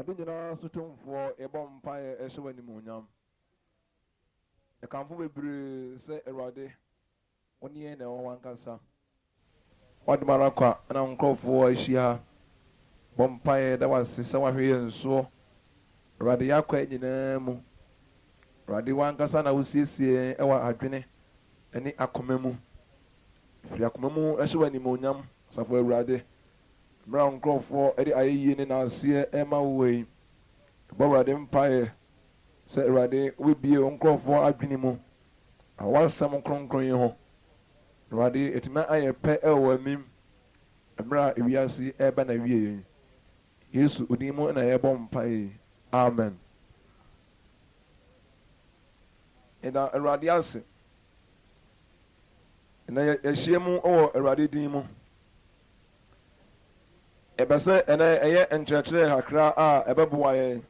Ade nyinaa so Tumfoɔ, yɛbɔ mpaeɛ hyɛ wo animuonyam. Yɛkamfo bebree sɛ Awurade, wo ne yɛn na ɛwɔ hɔ ankasa. W'adom ara kwa na wo nkurɔfoɔ ahyia ha. Bɔ mpaeɛ da wo ase sɛ woahwɛ yɛn soɔ, Awurade, yɛn akwan nyinaa mu. Awurade, wo ankasa na wosiesie yɛn wɔ adwene ne akoma mu. Firi akoma mu hyɛ wo animuonyam, Asafo Awurade. Mmerɛ a wo nkurɔfoɔ de ayɛyie ne naaseɛ rema wo yi, yɛbɔ Awurade mpaeɛ sɛ Awurade wobɛbue wo nkurɔfoɔ adwene mu wɔ w'asɛm kronkron yi ho. Awurade, yɛatumi ayɛ pɛ wɔ w'anim mmerɛ a ewiase yi reba n'awieɛ yi. Yesu wo din mu na yɛbɔ mpaeɛ yi. Amen. Yɛda Awurade ase. Ɛnnɛ yɛahyia mu wɔ Awurade din mu. Yɛpɛ sɛ ɛnnɛ yɛyɛ nkyerɛkyerɛ kakra a ɛbɛboa yɛn.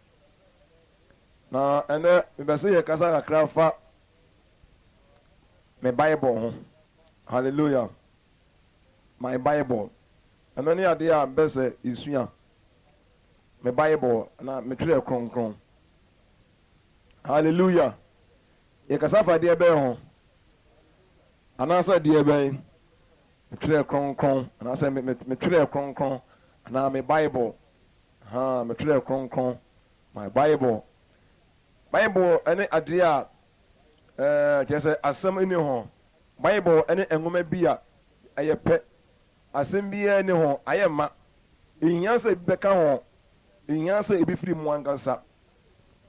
Na ɛnnɛ mepɛ sɛ yɛkasa kakra fa me Bible ho. Hallelujah. My Bible. Ɛno ne adeɛ a mepɛ sɛ yɛsua. Me Bible na me twerɛ kronkron. Hallelujah. Yɛkasa fa deɛ bɛn ho? Anaasɛ deɛ bɛn? Me twerɛ kronkron, anaasɛ me, me, me twerɛ kronkron, anaa me Bible. Ahaa, me twerɛ kronkron, my Bible. Bible ne adeɛ a, ɛɛ, kyerɛ sɛ asɛm nni ho. Bible ne nwoma bi a ɛyɛ pɛ. Asɛm biara nni ho, ayɛ ma. Ɛnhia sɛ ebi bɛka ho, ɛnhia sɛ ebi firi mu ankasa.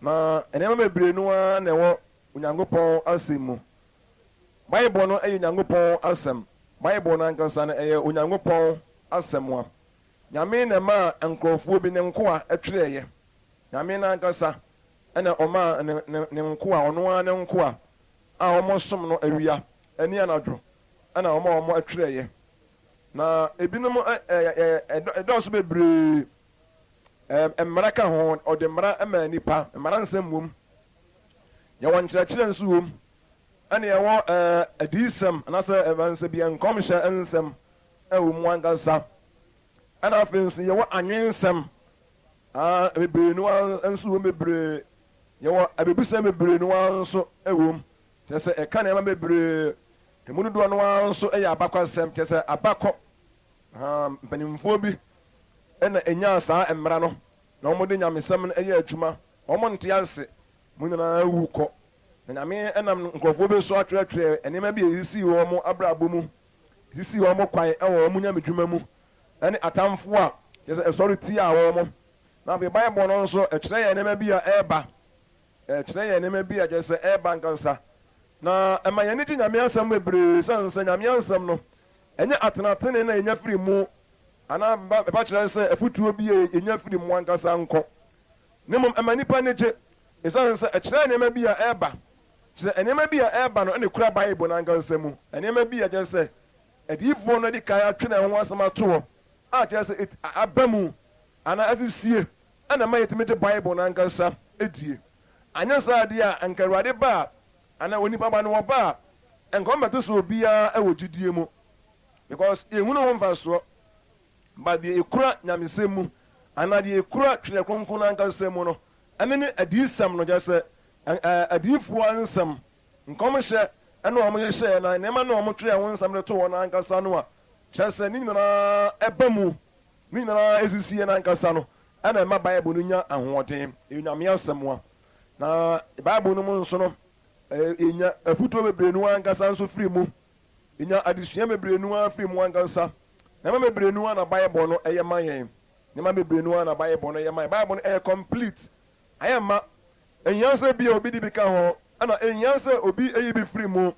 Na nneɛma bebree no ara na ɛwɔ Onyankopɔn Asɛm mu. Bible no yɛ Nyankopɔn Asɛm. Bible no ankasa no, ɛyɛ Onyankopɔn Asɛm a Nyame na ɛmaa nkorɔfoɔ bi, Ne nkoa, twerɛeɛ. Nyame no ankasa na ɔmaa ne, ne, Ne nkoa, Ɔno ara Ne nkoa a wɔsom no awia ne anadwo na ɔma wɔtwerɛeɛ. Na ebinom ɛ, ɛ, ɛ, ɛdɔɔso bebree. Ɛ, mmara ka ho, ɔde mmara maa nnipa, mmara nsɛm wom. Yɛwɔ nkyerɛkyerɛ nso wom, ɛna yɛwɔ ɛɛ adiyisɛm anaasɛ ɛnsɛ bi nkɔmhyɛ nsɛm ɛwɔ mu ankasa. Ɛna afei nso yɛwɔ anwensɛm aa bebree no ara nso wom bebree. Yɛwɔ abebusɛm bebree no ara nso ɛwom. Kyerɛ sɛ ɛka nneɛma bebree. Emu dodoɔ no ara nso yɛ abakwasɛm, kyerɛ sɛ abakɔ. Haa mpanimfoɔ bi na ɛnyaa saa mmara no na wɔde nyamesɛm no yɛ adwuma. Wɔnte ase, mo nyinaa wu kɔ. Na Nyame nam nkurɔfoɔ bi so atwerɛtwerɛ nneɛma bi a ɛsisii wɔn abrabɔ mu, ɛsisii wɔn kwan wɔ wɔn nyamedwuma mu, ne atamfoɔ a kyerɛ sɛ ɛsɔre tiaa wɔn. Na afei Bible no nso, ɛkyerɛ yɛn nneɛma bi a ɛreba, ɛkyerɛ yɛn nneɛma bi a kyerɛ sɛ ɛreba ankasa. Na ɛma yɛn ani gye Nyame asɛm bebree, ɛsiane sɛ Nyame asɛm no, ɛnyɛ atenatene na yɛnya firi mu, anaa ɛba kyerɛ sɛ afotuo bi a yɛnya firi mu ankasa nko, na mmom ɛma nnipa ani gye esiane sɛ ɛkyerɛ nneɛma bi a ɛreba. Kyerɛ nneɛma bi a ɛreba no na ekura Bible no ankasa mu. Nneɛma bi a kyerɛ sɛ adiyifoɔ no adi kan atwerɛ ho asɛm ato hɔ a kyerɛ sɛ aba mu anaa asisie na ɛma yɛtumi gye Bible no ankasa die. Anyɛ saa deɛ a, anka Awurade ba a anaa onipa ba no ɔba a, anka ɔmmɛto sɛ obiara wɔ gyidie mu because yɛnhunu ho mfasoɔ. But deɛ ɛkura nyamesɛm mu anaa deɛ ɛkura Twerɛ Kronkron no ankasa mu no, ɛno ne adiyisɛm no, kyerɛ sɛ, adiyifoɔ nsɛm, nkɔmhyɛ ne wɔn nhyehyɛeɛ na nneɛma no a wɔtwerɛɛ ho nsɛm de too hɔ no ankasa no a, kyerɛ sɛ, ne nyinaa ɛba mu, ne nyinaa ɛsisie no ankasa no, ɛna ɛma Bible no nya ahoɔden. Ɛyɛ Nyame asɛm a. Na Bible no mu nso no, yɛnya afutuo bebree no ankasa nso firi mu. Yenya adesua bebree no ara firi mu ankasa. Nneɛma bebree no ara na Bible no yɛ ma yɛn. Nneɛma bebree no ara na Bible no yɛ ma yɛn. Bible no ɛyɛ complete. Ayɛ ma. Enhia sɛ ebia obi de bi ka ho, ɛna enhia sɛ obi yi bi firi mu.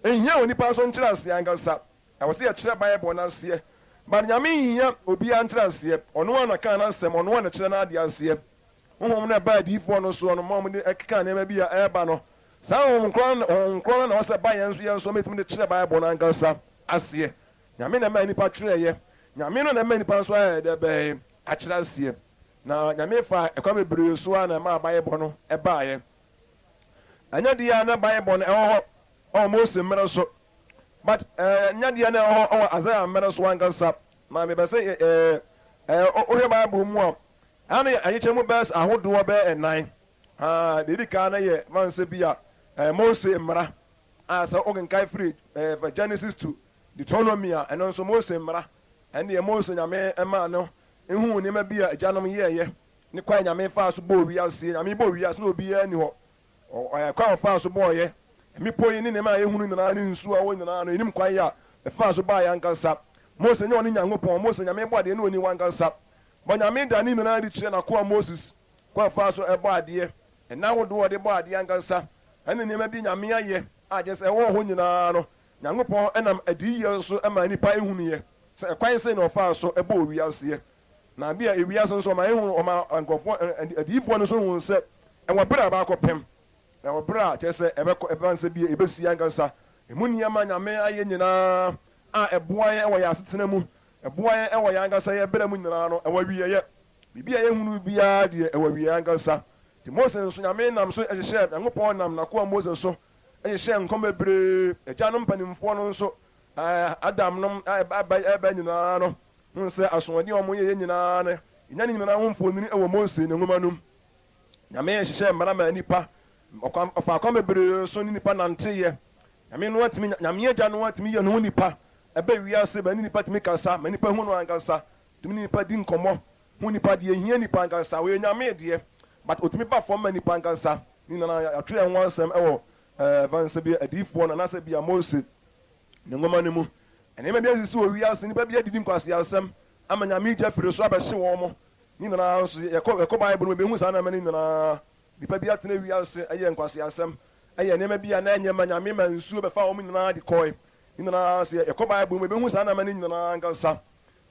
Enhia onipa nso nkyerɛaseɛ ankasa. Ɛwɔ sɛ yɛkyerɛ Bible no aseɛ. But Nyame nhia obiara nkyerɛaseɛ. Ɔno ara na kaa n'asɛm, ɔno ara na ɛkyerɛ n'adeɛ aseɛ. Honhom no a ɛbaa adiyifoɔ no soɔ no ma wɔde keka nneɛma bi a ɛreba no. Saa Honhom korɔ no, Honhom korɔ no na ɛwɔ sɛ ɛba yɛn nso yɛn so ma yɛtumi de kyerɛ Bible no ankasa aseɛ. Nyame na ɛmaa nnipa twerɛeɛ. Nyame no na ɛma nnipa nso ayɛ dɛ bɛn? Akyerɛ aseɛ. Na Nyame faa ɛkwan bebree so ara na ɛmaa Bible no baeɛ. Ɛnyɛ deɛ a na Bible no ɛwɔ hɔ wɔ Mose mmerɛ so, but ɛnyɛ deɛ na ɛwɔ hɔ wɔ Isaiah mmerɛ so ankasa. Na mepɛ sɛ wohwɛ Bible mu a, Ɛha no yɛ nkyekyɛmu bɛyɛ ahodoɔ bɛyɛ nnan. Haa, deɛ ɛdi kan no yɛ ma nsɛ bi a ɛɛ Mose mmara a sɛ wokenkan firi ɛɛ Genesis to Deuteronomy a, ɛno nso Mose mmara. Ɛno deɛ Mose Nyame maa no huu nneɛma bi a agyanom yɛeɛ ne kwan a Nyame faa so bɔɔ wiase. Nyame bɔɔ wiase na obiara nni hɔ. Ɔ kwan a ɔfaa so bɔeɛ, mmepɔ yi ne nneɛma a yɛhunu nyinaa ne nsuo a ɛwɔ nyinaa no, yɛnnim kwan a ɛfaa so baeɛ ankasa. Mose nyɛ ɔne Nyankopɔn. Mose, Nyame bɔɔ adeɛ na ɔnni hɔ ankasa. But Nyame da ne nyinaa adi kyerɛ N'akoa Moses, kwan a ɔfaa so bɔɔ adeɛ, nna ahodoɔ a ɔde bɔɔ adeɛ ankasa, ɛne nneɛma bi Nyame ayɛ a kyerɛ sɛ ɛwɔ hɔ nyinaa no, Nyankopɔn nam adiyiyɛ so maa nnipa hunuiɛ sɛ ɛkwan sei na ɔfaa so bɔɔ wiaseɛ. Na bia ewiase nso ɔma yɛhunu, ɔma nkurɔfoɔ, adiyifoɔ no nso hunu sɛ ɛwɔ berɛ a ɛbɛakɔpem, na ɛwɔ berɛ a kyerɛ sɛ ɛbɛkɔ, ɛbɛba sɛ bia ɛbɛsi ankasa. Emu nneɛma a Nyame ayɛ nyinaa a ɛboa yɛn wɔ yɛn asetena mu, ɛboa yɛn wɔ yɛn ankasa yɛn berɛ mu nyinaa no, ɛwɔ awieɛ. Biribi a yɛhunu biara deɛ, ɛwɔ awieɛ ankasa. Nti Mose nso, Nyame nam so hyehyɛɛ, Nyankopɔn nam N'akoa Mose so hyehyɛɛ nkɔm bebree. Agyanom mpanimfoɔ no nso, Adam nom a ɛba nyinaa no, Hu sɛ asoɔden a wɔyɛeɛ nyinaa no, yɛnya ne nyinaa ho mfonini wɔ Mose ne nwoma no mu. Nyame hyehyɛɛ mmara maa nnipa. Ɔkwan, ɔfaa kwan bebree so ne nnipa nanteeɛ. Nyame no atumi, Nyame Agya no atumi yɛ ne ho nipa, ɛba wiase ma ne nnipa tumi kasa, ma nnipa hu no ankasa, tumi ne nnipa di nkɔmmɔ, hu nnipa deɛ ɛhia nnipa ankasa. Ɔyɛ Nyame deɛ, but ɔtumi ba fam ma nnipa ankasa. Ne nyinaa yɛatwerɛ ɛho asɛm wɔ ɛɛ, fa no sɛ bi adiyifoɔ no anaasɛ bia Mose ne nwoma no mu. Nneɛma bi asisi wɔ wiase, nnipa bi adidi nkwaseasɛm ama Nyame gya firi soro abɛhye wɔn. Ne nyinaa nso, yɛkɔ yɛkɔ Bible mu a, yɛbɛhu saa nneɛma no nyinaa. Nnipa bi atena wiase ayɛ nkwaseasɛm, ayɛ nneɛma bi a na ɛnyɛ ma Nyame ma nsuo bɛfaa wɔn nyinaa de kɔe. Ne nyinaa nso, yɛkɔ Bible mu a, yɛbɛhu saa nneɛma no nyinaa ankasa.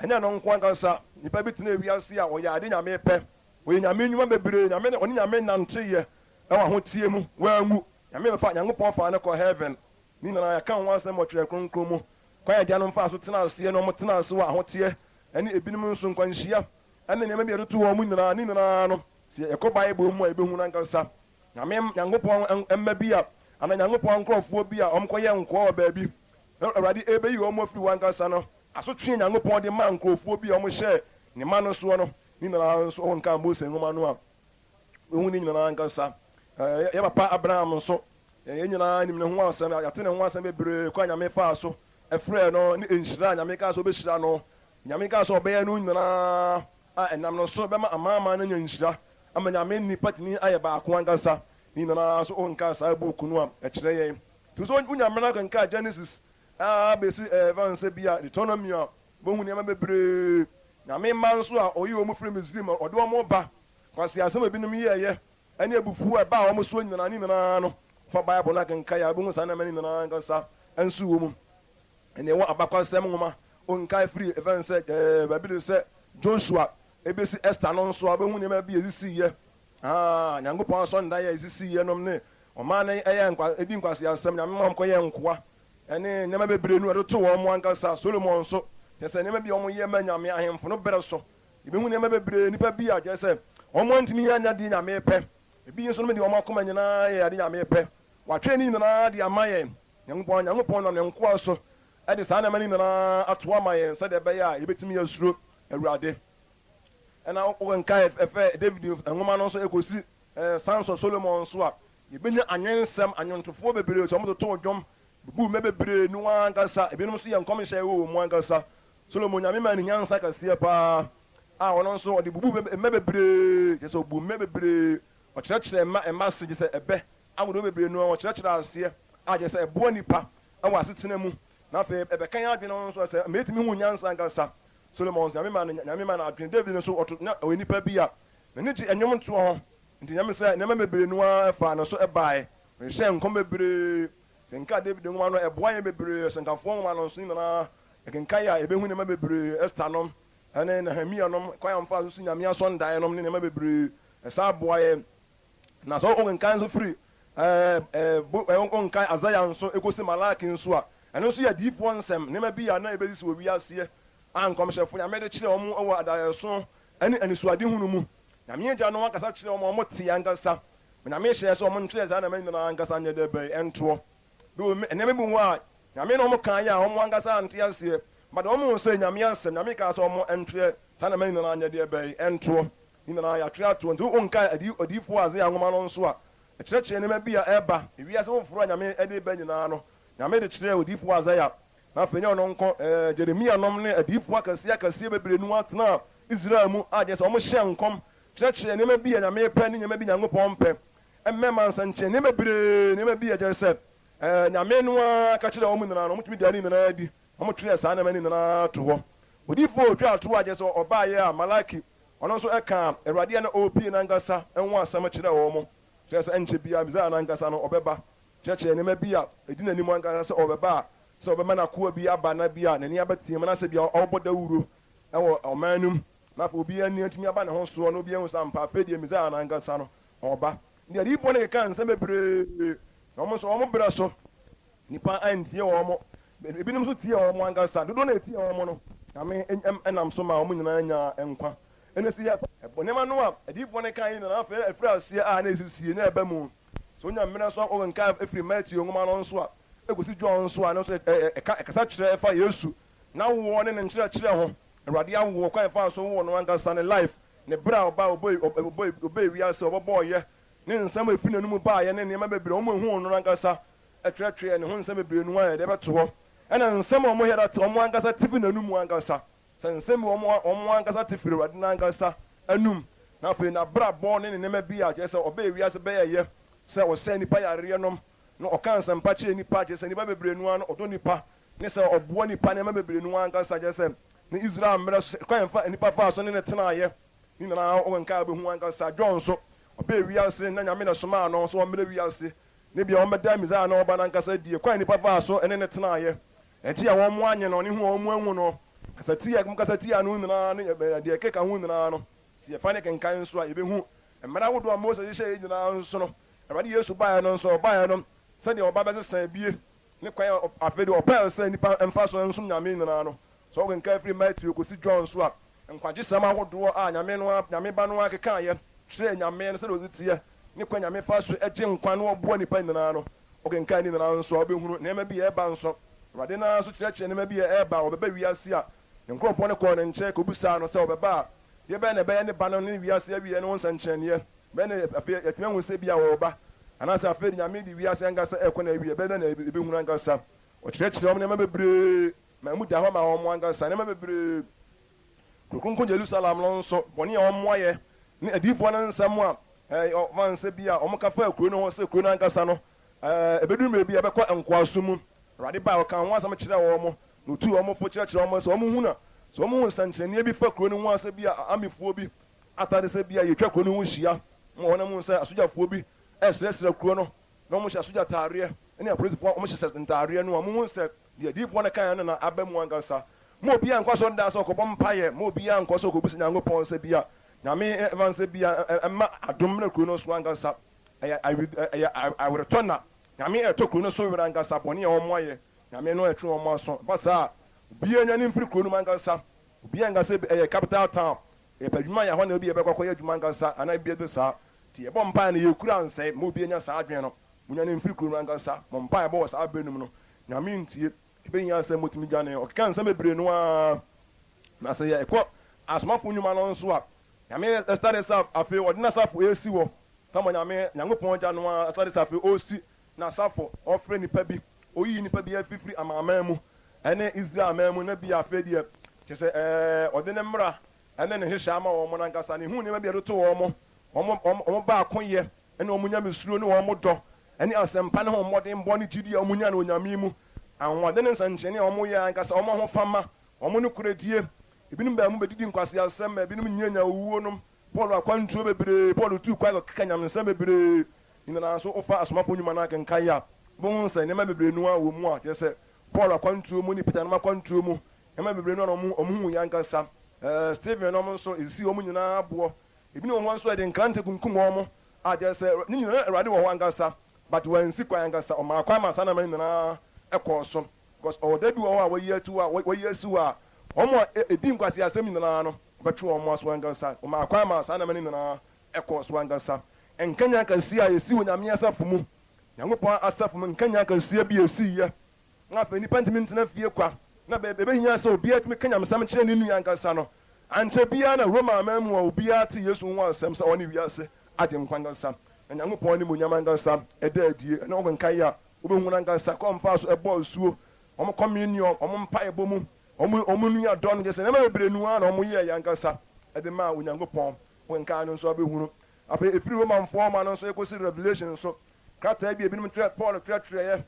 Ɛnyɛ ɛno nko ankasa, nnipa bi tenaa wiase a wɔyɛ ade Nyame pɛ. Wɔyɛ Nyame nnwuma bebree, Nyame ne wɔne Nyame nanteeɛ wɔ ahoteɛ mu, wɔanwu. Nyame bɛfa, Nyankopɔn faa no kɔɔ Heaven. Ne nyinaa yɛaka ho asɛm wɔ Twerɛ Kronkron mu. Kwan a agyanom faa so tenaa aseɛ na wɔtenaa ase wɔ ahoteɛ ne ebinom nso nkwanhyia ne nneɛma bi a ɛtoto wɔn nyinaa, ne nyinaa no, sɛ yɛkɔ Bible mu a yɛbɛhu no ankasa. Nyame, Nyankopɔn mma bi a, anaa Nyankopɔn nkorɔfoɔ bi a wɔkɔyɛɛ nkoa wɔ baabi, na Awurade rebɛyi wɔn afiri hɔ ankasa no, asotwe a Nyankopɔn de maa nkorɔfoɔ bi a wɔhyɛɛ Ne mma no soɔ no, ne nyinaa nso wɔnkaa Mose nwoma no a, Wohu ne nyinaa ankasa. Yɛn papa Abraham nso, yɛn nyinaa nim ne ho asɛm. Yɛate ne ho asɛm bebree, kwan a Nyame faa so frɛɛ no ne nhyira a Nyame kaa sɛ ɔbɛhyira no. Nyame kaa sɛ ɔbɛyɛ no nyinaa a ɛnam no so bɛma amanaman no anya nhyira, ama Nyame nnipa atumi ayɛ baako ankasa. Ne nyinaa nso wonkaa saa buuku no a, ɛkyerɛ yɛn. Nti sɛ wonya mmerɛ akenkan Genesis ara bɛsi ɛɛ fa no sɛ bi a Deuteronomy a, wobɛhu nneɛma bebree. Nyame mma nso a ɔyii wɔn firii Misrim a ɔde wɔn ba Nkwaseasɛm a ebinom yɛeɛ ne abufuo a ɛbaa wɔn soɔ nyinaa, ne nyinaa no, fa Bible no akenkan a, wobɛhu saa nneɛma no nyinaa ankasa nso wɔ mu. Ɛnna ɛwɔ abakɔsɛm nwoma, wonkae firi ɛfɛn sɛ ɛɛ baabi te sɛ Joshua ɛbɛsi Esther no nso a, wobɛhu nneɛma bi a ɛsisiiɛ. Aa, Nyankopɔn asɔredan a ɛsisiiɛ nom ne ɔman no ɛyɛ nkwa, ɛdi nkwaseasɛm, Nyame ma wɔkɔyɛɛ nkoa, ɛne nneɛma bebree no ɛde to wɔn ankasa. Solomon nso, kyerɛ sɛ nneɛma bi a wɔyɛ ma Nyame ahemfo no berɛ so. Yebehu nneɛma bebree, nnipa bi a kyerɛ sɛ wɔn antumi anyɛ ade Nyame pɛ. Ebi nso nom de wɔn akoma nyinaa yɛ ade Nyame pɛ. Watwerɛ ne nyinaa de ama yɛn. Nyankopɔn Nyankopɔn nam ne nkoa so de saa nneɛma no nyinaa ato ama yɛn sɛdeɛ ɛbɛyɛ a yɛbɛtumi asuro Awurade. Ɛna wokenkan ɛfɛ David nwoma no nso ɛkɔsi Samson, Solomon nso a, yɛbɛnya anwensɛm, anwontofoɔ bebree sɛ wɔtotoo dwom, bubuu mmɛ bebree no ara ankasa. Ebinom nso yɛ nkɔmhyɛ wɔ wɔn mu ankasa. Solomon Nyame maa no nyansa kɛseɛ paa a ɔno nso ɔde bubuu mmɛ bebree, kyerɛ sɛ ɔbuu mmɛ bebree, ɔkyerɛkyerɛɛ mma mma ase, kyerɛ sɛ ɛbɛ ahodoɔ bebree no ara ɔkyerɛkyerɛɛ aseɛ a kyerɛ sɛ ɛboa nnipa wɔ asetena mu, na afei ɛbɛka yɛn adwene ho nso sɛ ɛma yɛtumi hu nyansa ankasa. Solomon nso Nyame maa no Nyame maa no adwene. David nso ɔto na ɔyɛ nipa bi a n'ani gye nnwom toɔ ho, nti Nyame sɛ nneɛma bebree no ara faa ne so baeɛ, ɔhyehyɛɛ nkɔm bebree. Sɛ nka David nwoma no ɛboa yɛn bebree, Ɔsɛnkafoɔ nwoma no nso ne nyinaa yɛkenkan a yɛbɛhu nneɛma bebree, Esther nom ne Nehemia nom, kwan a wɔfaa so si Nyame asɔndan nom ne nneɛma bebree, ɛsan boa yɛn. Na sɛ wokenkan nso firi wokenkan Isaiah nso ɛkɔsi Malaki nso a, ɛno nso yɛ adiyifoɔ nsɛm, nneɛma bi a na ɛbɛsisi wɔ wiaseɛ a nkɔmhyɛfoɔ Nyame de kyerɛ wɔn wɔ adaeɛso ne anisoadehunu mu. Nyame Agya no ankasa kyerɛ wɔn a wɔte ankasa. Nyame hyɛɛ sɛ wɔn ntwerɛ saa nneɛma nyinaa ankasa nyɛ dɛ bɛn ntoɔ. Bi wɔ nneɛma bi wɔ hɔ a Nyame ne wɔn kaeɛ a wɔn ankasa ante aseɛ, but wɔn huu sɛ Nyame asɛm, Nyame kaa sɛ wɔn ntwerɛ saa nneɛma nyinaa nyɛ deɛ bɛn ntoɔ. Ne nyinaa yɛatwerɛ ato hɔ. Nti wonkae adiyifoɔ Isaiah nwoma no nso a, ɛkyerɛkyerɛ nneɛma bi a ɛreba, ewiase foforɔ a Nyame de reba nyinaa no, Nyame de kyerɛɛ odiyifoɔ Isaiah. Na afei ɛnyɛ ɔno nko, Jeremia nom ne adiyifoɔ akɛseɛ akɛseɛ bebree no ara tenaa Israel mu a kyerɛ sɛ wɔhyɛɛ nkɔm kyerɛkyerɛɛ nneɛma bi a Nyame pɛ ne nneɛma bi Nyankopɔn mpɛ, mmɛma nsɛnkyerɛnneɛ bebree, nneɛma bi a kyerɛ sɛ Nyame no ara ka kyerɛɛ wɔn nyinaa no, wɔtumi daa ne nyinaa adi, wɔtwerɛɛ saa nneɛma no nyinaa to hɔ. Odiyifoɔ a ɔtwaa toɔ a kyerɛ sɛ ɔbaeɛ a, Malaki, ɔno nso kaa Awurade a na ɔrepue no ankasa ho asɛm kyerɛɛ wɔn, kyerɛ sɛ ɛnkyɛ biara Mesaia no ankasa no ɔbɛba, kyerɛkyerɛɛ nneɛma bi a ɛdi n'anim ankasa sɛ ɔbɛba a, sɛ ɔbɛma n'akoa bi aba na bi a n'ani abɛteam anaasɛ bi a ɔrebɔ dawuro wɔ ɔman no mu, na afei obiara ani atumi aba ne ho soɔ na obiara ahu sɛ ampa afei deɛ Mesaia no ankasa no ɔreba. Nti adiyifoɔ no kekaa nsɛm bebree, na wɔn nso wɔn berɛ so nnipa antie wɔn, ebinom nso tiee wɔn ankasa, dodoɔ no a ɛtiee wɔn no, Nyame nam so maa wɔn nyinaa nyaa nkwa. Ɛna sɛ yɛfa nneɛma no a adiyifoɔ no kaeɛ nyinaa afei ɛfiri aseɛ a na ɛsisie na ɛba mu. Sɛ wonya mmerɛ nso a wokenkan ɛfiri Mateo nwoma no nso a ɛkɔsi John nso a, ɛno nso ɛka ɛkasa kyerɛ ɛfa Yesu n'awoɔ ne ne nkyerɛkyerɛ ho, Awurade awoɔ, kwan a ɛfaa so woo no ankasa, ne life, ne berɛ a ɔbaa ɔbɛɛ wiase, ɔbɛbɔɔyɛ, ne nsɛm a ɛfiri n'anomu baeɛ ne nneɛma bebree a wɔhuu no ankasa twerɛtwerɛɛ ne ho nsɛm bebree no a yɛde bɛto hɔ, ɛna nsɛm a wɔn wɔn ankasa te firi n'anomu ankasa, sɛ nsɛm bi wɔn wɔn ankasa te firi Awurade no ankasa anum, na afei n'abrabɔ ne ne nneɛma bi a kyerɛ sɛ ɔbɛɛ wiase bɛyɛeɛ sɛ ɔsɛe nnipa yareɛ nom, na ɔka nsɛmpa kyerɛ nnipa, kyerɛ sɛ nnipa bebree no ara no ɔdɔ nnipa, ne sɛ ɔboa nnipa nneɛma bebree no ara ankasa, kyerɛ sɛ ne Israel mmerɛ so kwan fa nnipa faa so ne no tenaeɛ ne nyinaa wokenkan a wobɛhu ankasa. John nso, ɔbɛɛ wiase na Nyame na ɛsomaa no sɛ ɔmmrɛ wiase ne bia ɔmmɛda Messiah no a ɔba no ankasa adie, kwan a nnipa faa so ne no tenaeɛ, ɛgye a wɔn anye no ne hu a wɔn anhu no, kasatia a wɔkasa tiaa no nyinaa ne deɛ ɛkeka ho nyinaa no, sɛ yɛfa ne kenkan nso a yɛbɛhu mmara ahodoɔ a Mose hyehyɛeɛ nyinaa nso no, Awurade Yesu baeɛ no nso, ɔbaeɛ no sɛdeɛ ɔba bɛsesa abie ne kwan a afei deɛ ɔpɛɛ sɛ nnipa mfa so nsom Nyame nyinaa no. Sɛ wokenkan firi Mateo kɔsi John so a, nkwagyesɛm ahodoɔ a Nyame no ara, Nyame Ba no ara kekaeɛ kyerɛɛ Nyame no sɛdeɛ ɔsi teɛ, ne kwan Nyame fa so gye nkwa na ɔboa nnipa nyinaa no, wokenkan ne nyinaa nso a, wobɛhunu nneɛma bi a ɛreba nso. Awurade no ara nso kyerɛkyerɛɛ nneɛma bi a ɛreba a ɔbɛba wiase a, ne nkorɔfoɔ no kɔɔ ne nkyɛn kɔbisaa no sɛ ɔbɛba a, deɛ bɛn na ɛbɛyɛ ne ba no ne wiase awieɛ no ho nsɛnkyerɛnneɛ? Bɛn na afei yɛatumi ahu sɛ ebia ɔreba? Anaasɛ afei de Nyame de wiase ankasa rekɔ n'awieɛ? Bɛn na yɛbɛhunu ankasa? Ɔkyerɛkyerɛɛ wɔn nneɛma bebree ma emu da hɔ ma wɔn ankasa, nneɛma bebree. Kuro kronkron Jerusalem no nso, bɔne a wɔayɛ ne adiyifoɔ no nsɛm a wɔfa no sɛ bi a wɔka faa kuro no ho sɛ kuro no ankasa no, ɛbɛduru mmerɛ bi a ɛbɛkɔ nkoasom mu. Awurade bae, ɔkaa ho asɛm kyerɛɛ wɔn, na ɔtuu wɔn fo kyerɛkyerɛɛ wɔn sɛ wɔnhu na sɛ wɔhu nsɛnkyerɛnneɛ bi fa kuro no ho a sɛ bi a amifoɔ bi asane sɛ bi a yɛtwa kuro no ho hyia ma wɔn ahu sɛ asogyafoɔ bi resrɛsrɛ kuro no na wɔhyɛ asogya ataareɛ ne apolisifoɔ a wɔhyehyɛ ntaareɛ no a, monhu sɛ deɛ adiyifoɔ no kaeɛ no na aba mu ankasa. Mma obiara nnkɔ asɔredan sɛ ɔrekɔbɔ mpaeɛ, mma obiara nnkɔ sɛ ɔrekɔbisa Nyankopɔn sɛ bi a Nyame mfa no sɛ bi a mma adom mmra kuro no so ankasa. Ɛyɛ ɛyɛ aweretɔ na Nyame retɔ kuro no so werɛ ankasa, bɔne a wɔayɛ, Nyame no retwe wɔn aso. Ɛba saa a, obiara nnwane mfiri kuro no mu ankasa. Obiara nka sɛ ɛyɛ capital town, yɛpɛ adwuma yɛ hɔ na ebi yɛbɛkɔ akɔyɛ adwuma ankasa anaa ebi ɛte saa. Nti yɛbɔ mpaeɛ no yɛkura nsɛe ma obi anya saa adwene no. Monnwane mfiri kuro no ankasa. Mo mpaebɔ wɔ saa berɛ no mu no, Nyame ntie. Ɛbɛhia sɛ motumi dwane. Ɔkeka nsɛm bebree no ara. Na sɛ yɛkɔ Asomafo nnwuma no nso a, Nyame starte sɛ afei ɔde n'asafo resi hɔ. Kama Nyame, Nyankopɔn Agya no ara starte sɛ afei ɔresi n'asafo, ɔrefrɛ nnipa bi, ɔreyi nnipa bi afifiri amanaman mu ne Israel man mu, na bi a afei deɛ kyerɛ sɛ ɛɛ ɔde ne mmara ne ne nhyehyɛe ama wɔn no ankasa, ne hu nneɛma bi a ɛde to wɔn, wɔn, wɔn, wɔn baakoyɛ ne wɔn nyamesuro ne wɔn dɔ ne asɛmpa no ho mmɔdenbɔ ne gyidi a wɔnya no Onyame mu, anwonwade ne nsɛnkyerɛnne a wɔyɛ ankasa, wɔn ahofama, wɔn nokorɛdie. Ebinom baa mu bɛdidi nkwaseasɛm, ma ebinom nyianya owuo nom. Paul akwantuo bebree, Paul tuu kwan kɔkeka nyamesɛm bebree. Nyinaa nso wofa Asomafo Nnwuma no akenkan a, wobɛhu sɛ nneɛma bebree no ara wɔ mu a kyerɛ sɛ Paul akwantuo mu ne Peter nom akwantuo mu, nneɛma bebree no ara na wɔhuiɛ ankasa. Stephen nom nso, ɛsisii wɔn nyinaa aboɔ. Ebinom wɔ hɔ nso a yɛde nkrante kunkum wɔn a kyerɛ sɛ ne nyinaa na Awurade wɔ hɔ ankasa but wansi kwan ankasa, ɔmaa kwan maa saa nneɛma no nyinaa kɔɔ so because ɔwɔ da bi wɔ hɔ a wayi ato hɔ a wayi asi hɔ a wɔn a ɛdi nkwaseasɛm nyinaa no ɔbɛtwe wɔn aso ankasa. Ɔmaa kwan maa saa nneɛma no nyinaa kɔɔ so ankasa. Nkanyan kɛseɛ a ɛsii wɔ Nyame asafo mu, Nyankopɔn asafo mu nkanyan kɛseɛ bi a ɛsiiɛ na afei nnipa ntumi ntena fie kwa, na ɛbɛhia sɛ obiara tumi ka nyamesɛm kyerɛ ne nua ankasa no. Ankyɛ biara na Roma aman mu a obiara tee Yesu ho asɛm sɛ ɔne wiase Agyenkwa ankasa, na Nyankopɔn animuonyam ankasa da adie. Ɛno wokenkan a, wobɛhu no ankasa kwan a wɔfaa so bɔɔ asuo, wɔn communion, wɔn mpaebɔ mu, wɔn wɔn nuadɔ no, kyerɛ sɛ nneɛma bebree no ara na wɔyɛeɛ ankasa de maa Onyankopɔn. Wokenkan no nso a wobɛhunu. Afei ɛfiri Romanfoɔ nwoma no nso ɛkɔsi Revelation nso, krataa bi a ebinom twerɛ, Paul twerɛtwerɛeɛ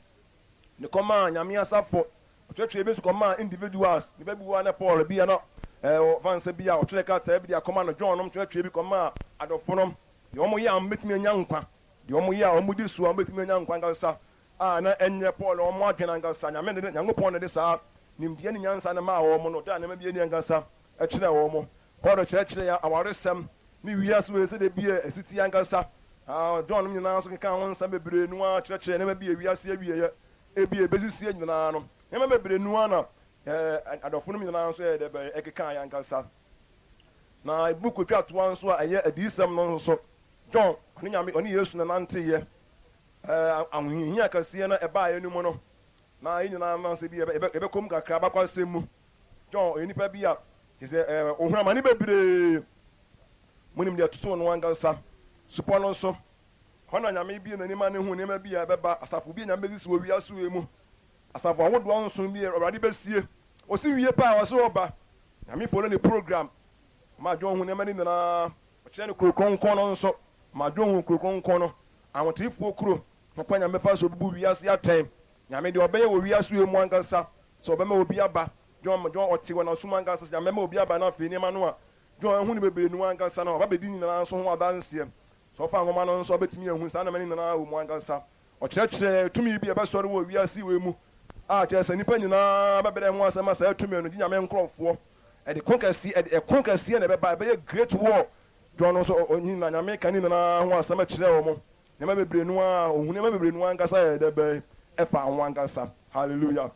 de kɔmaa Nyame asafo, ɔtwerɛtwerɛɛ bi nso kɔmaa individuals, nnipa bi wɔ hɔ a na Paul bi a na ɔfa nsa bi a ɔtwerɛ krataa bi de akɔma no, John nom twerɛtwerɛɛ bi kɔmaa adɔfonom, deɛ wɔyɛ a wɔbɛtumi anya nkwa, deɛ wɔyɛ a wɔdi so a wɔbɛtumi anya nkwa ankasa, a na ɛnyɛ Paul wɔn adwene ankasa, Nyame na de, Nyankopɔn na ɛde saa nimdeɛ ne nyansa no maa wɔn no, ɔdaa nneɛma bi adi ankasa kyerɛɛ wɔn. Paul kyerɛkyerɛɛ awaresɛm ne wiase wei sɛdeɛ bi a ɛsi teɛ ankasa. John nom nyinaa nso kekaa ho nsɛm bebree no ara kyerɛkyerɛɛ nneɛma bi a wiase awieɛ ebi a ɛbɛsisie nyinaa no. Nneɛma bebree no ara na adɔfo nom nyinaa nso yɛɛ dɛ bɛn ɛkekaeɛ ankasa. Na book twa toa nso a ɛyɛ Adiyisɛm no nso, John ɔne Nyame ɔne Yesu na nanteeɛ. Ahohiahia kɛseɛ no a ɛbaeɛ no mu no, na yɛn nyinaa anaasɛ bi yɛbɛkɔ mu kakra abakɔsɛm mu. John ɔyɛ nipa bi a kyerɛ sɛ ɔhunu amane bebree. Monim deɛ ɛtotoo no ankasa supɔ no so. Hɔ na Nyame bue n'ani ma no hu nneɛma bi a ɛbɛba, asafo bi a Nyame bɛsisi wɔ wiase wei mu, asafo ahodoɔ nson bi a Awurade bɛsie. Ɔsi wie pɛ a ɔse ɔba. Nyame follow ne program. Ɔma John hu nneɛma no nyinaa. Ɔkyerɛ no kuro kronkron no nso. Ɔma John hu kuro kronkron no, ahoteefoɔ kuro, ho kwan Nyame bɛfa so abubu wiase atɛn. Nyame deɛ ɔbɛyɛ wɔ wiase wei mu ankasa, sɛ ɔbɛma obi aba, John, John ɔte wɔ n'asom ankasa, sɛ Nyame bɛma obi aba na afei nneɛma no a John ahu no bebree no ankasa no, ɔba bɛdi ne nyinaa nso ho adanseɛ. Sɛ ɔfa nwoma no nso a, ɔbɛtumi ahu saa nneɛma no nyinaa wɔ mu ankasa. Ɔkyerɛkyerɛɛ tumi bi a ɛbɛsɔre wɔ wiase wei mu a kyerɛ sɛ nnipa nyinaa bɛbrɛ ho ase ama saa tumi no, gye Nyame nkorɔfoɔ. Ɛde ko kɛseɛ, ɛde ɛko kɛseɛ na ɛbɛba, ɛbɛyɛ great war. John nso, ɔnyin na Nyame ka ne nyinaa ho asɛm kyerɛɛ wɔn. Nneɛma bebree no ara, ɔhu nneɛma bebree no ara ankasa yɛ dɛ bɛn ɛfa ho ankasa. Hallelujah.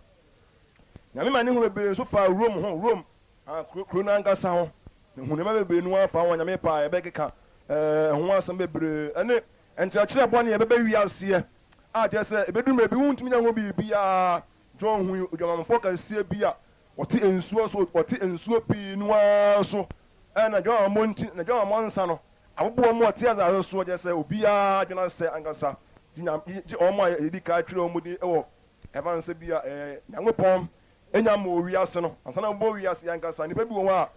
Nyame ma ne hu bebree nso faa Rome ho, Rome, ah, kuro, kuro no ankasa ho. Ne hu nneɛma bebree no ara faa ho a Nyame pɛ a yɛbɛkeka eh, ɛho asɛm bebree. Ɛne nkyerɛkyerɛ bɔne a ɛbɛba wiaseɛ a kyerɛ sɛ ɛbɛduru mmerɛ bi wontumi nyɛ ho biribiara. John hui odwamanfoɔ kɛseɛ bi a ɔte nsuo so, ɔte nsuo pii no ara so, ɛna n'adwamammɔ nti, n'adwamammɔ nsa no, Aboboɔ mu ɔte asase soɔ, kyerɛ sɛ obiara adwene asɛ ankasa, gye Nyame, gye wɔn a yɛdi kan twerɛ wɔn din wɔ ɛfa nsɛ bi a ɛyɛ Nyankopɔn nya mmɔɔ wiase no, ansa na wɔbɔɔ wiase yi ankasa. Nnipa bi wɔ hɔ a,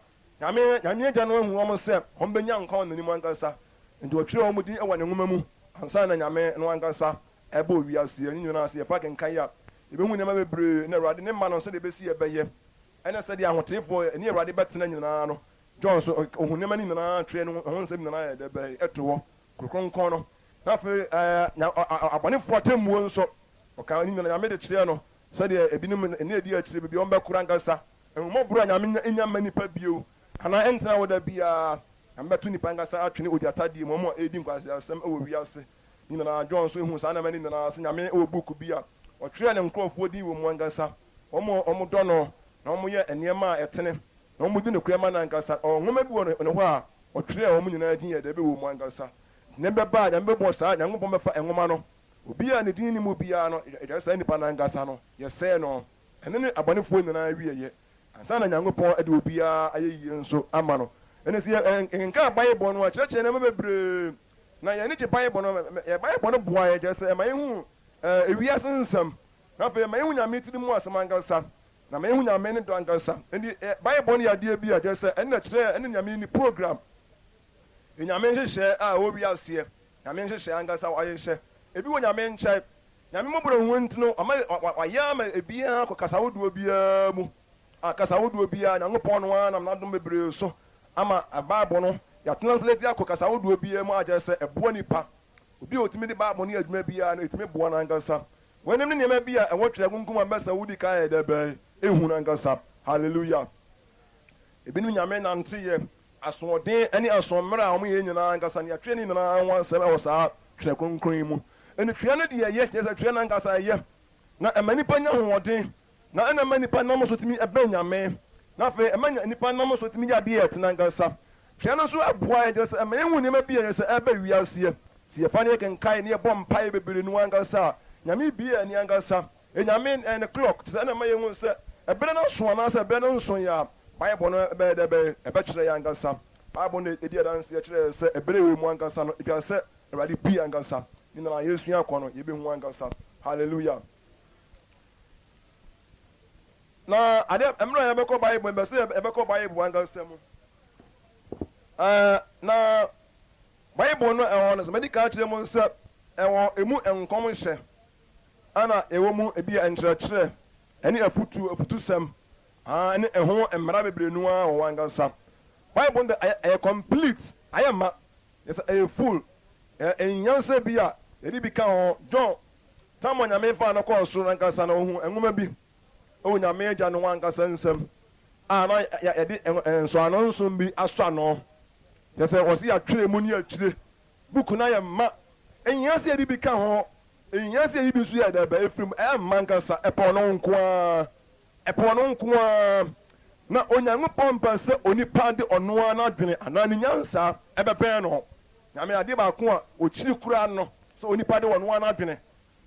Nyame, Nyame Agya no ahu wɔn sɛ wɔn bɛnya nkwa wɔ N'anim ankasa, nti ɔtwerɛɛ wɔn din wɔ Ne nwoma mu ansa na Nyame no ankasa ɛbɔɔ wiase yi. Ɛno nyinaa sɛ yɛfa kenkan a, yɛbɛhu nneɛma bebree, na Awurade ne mma no sɛdeɛ ɛbɛsi ɛbɛyɛ, ɛne sɛdeɛ ahoteefoɔ ɛne Awurade bɛtena nyinaa no. John nso, ohuu nneɛma no nyinaa, twerɛɛ ne ho nsɛm nyinaa yɛ dɛ bɛn to hɔ, Kuro Kronkron no. Na afei abɔnefoɔ atemmuo nso, ɔkaa ne nyinaa, Nyame de kyerɛɛ no sɛdeɛ ebinom nna adi akyire baabi a wɔbɛkora ankasa. Ahummɔborɔ a Nyame nnya mma nnipa bio, anaa ɛntena hɔ da biara. Nyame bɛto nnipa ankasa atwene ogya tadeɛ mu, wɔn a ɛredi nkwaseasɛm wɔ wiase nyinaa. John nso huu saa nneɛma no nyinaa sɛ Nyame wɔ book bi a ɔtwerɛɛ ne nkorɔfoɔ din wɔ mu ankasa, wɔn a wɔdɔ no na wɔyɛ nneɛma a ɛtene. Na wɔdi nokorɛ ma no ankasa. Ɔwɔ nwoma bi wɔ ne hɔ a ɔtwerɛɛ wɔn nyinaa din yɛ dɛ bɛwɔ mu ankasa. Nti ne bɛba a Nyame bɛbɔ saa, Nyankopɔn bɛfa nwoma no, obi a ne din nni mu biara no, yɛkyerɛ saa nipa no ankasa no, yɛsɛe no. Ɛno ne abɔnefoɔ nyinaa awieɛ, ansa na Nyankopɔn de obiara ayɛyie nso ama no. Ɛnti sɛ yɛkenkan Bible no a, ɛkyerɛkyerɛ nneɛma bebree, na yɛn ani gye Bible no ho. Bible no boa yɛn, kyerɛ sɛ ɛma yɛhu ewiase nsɛm, na afei ɛma yɛhu Nyame tiri mu asɛm ankasa. Na mehu Nyame ne dɔ ankasa. Enti Bible no yɛ adeɛ bi a kyerɛ sɛ ɛno na ɛkyerɛ ɛne Nyame ne program, Nyame nhyehyɛɛ a ɛwɔ wiaseɛ, Nyame nhyehyɛɛ ankasa wahyehyɛ. Ebi wɔ Nyame nkyɛn. Nyame mmɔborɔhunu nti no wama wayɛ ama ebiara kɔ kasa ahodoɔ biara mu. A kasa ahodoɔ biara Nyankopɔn no ara nam n'adom bebree so ama Bible no yɛatranslate akɔ kasa ahodoɔ biara mu a kyerɛ sɛ ɛboa nipa. Obi a ɔtumi de Bible no yɛ adwuma biara no ɛtumi boa no ankasa. Weinom ne nneɛma bi a ɛwɔ Twerɛ Kronkron mu a mɛsɛ wodi kan ayɛ dɛ bɛn ehu no ankasa. Hallelujah! Ebinom Nyame nanteyɛ, asoɔden ne asoɔmmerɛ a wɔyɛ nyinaa ankasa no yɛatwerɛ ne nyinaa ho asɛm wɔ saa Twerɛ Kronkron yi mu. Ɛnti twerɛ no deɛ ɛyɛ, kyerɛ sɛ twerɛ no ankasa ɛyɛ, na ɛma nnipa nya ahoɔden, na ɛna ɛma nnipa nam so tumi bɛn Nyame, na afei ɛma nnipa nam so tumi yɛ adeɛ a ɛtene ankasa. Twerɛ no nso boa yɛn, kyerɛ sɛ ɛma yɛhu nneɛma bi a ɛyɛ sɛ ɛreba wiaseɛ. Sɛ yɛfa na yɛkenkan na yɛbɔ mpaeɛ bebree no ankasa a, Nyame bue yɛn ani ankasa. Nyame ne clock, kyerɛ sɛ ɛna ɛma yɛhu sɛ ɛberɛ no aso anaasɛ ɛberɛ no nsoeɛ a. Bible no bɛyɛ dɛ bɛn? Ɛbɛkyerɛ yɛn ankasa. Bible no di adanseɛ kyerɛ yɛn sɛ ɛberɛ wei mu ankasa no, ɛtwa sɛ Awurade pue ankasa. Ne nyinaa yɛresua kɔ no, yɛbɛhu ankasa. Hallelujah. Na adeɛ, mmerɛ a yɛbɛkɔ Bible, mepɛ sɛ yɛbɛkɔ Bible ankasa mu. Ɛɛ, na Bible no ɛwɔ no, sɛ madi kan akyerɛ mu sɛ ɛwɔ emu nkɔmhyɛ, ɛna ɛwɔ mu ebi nkyerɛkyerɛ, ɛne afutuo, afutusɛm, Aane, ne ɛho mmara bebree no ara wɔ hɔ ankasa. Bible no de, ɛyɛ, ɛyɛ complete, ayɛ ma, kyerɛ sɛ ɛyɛ full. Ɛ, ɛnhia sɛ bi a yɛde bi ka ho. John, tam a Onyame faa no kɔɔ soro no ankasa no, ohuu nwoma bi wɔ Nyame Agya no ankasa nsam a na yɛ, yɛde ɛ, nsɔano nson bi asɔ ano. Kyerɛ sɛ, wɔse yɛatwerɛ mu ne akyire. Book no ayɛ ma. Ɛnhia sɛ yɛde bi ka ho. Ɛnhia sɛ yɛyi bi nso yɛ dɛ, bɛ, ɛfiri mu. Ɛyɛ ma ankasa. Ɛpɛ ɔno nko ara. Ɛpo ɔno nko ara. Na Onyankopɔn mpɛ sɛ onipa de ɔno ara n'adwene anaa ne nyansa bɛbɛn no. Nyame adeɛ baako a ɔkyiri koraa no sɛ onipa de ɔno ara n'adwene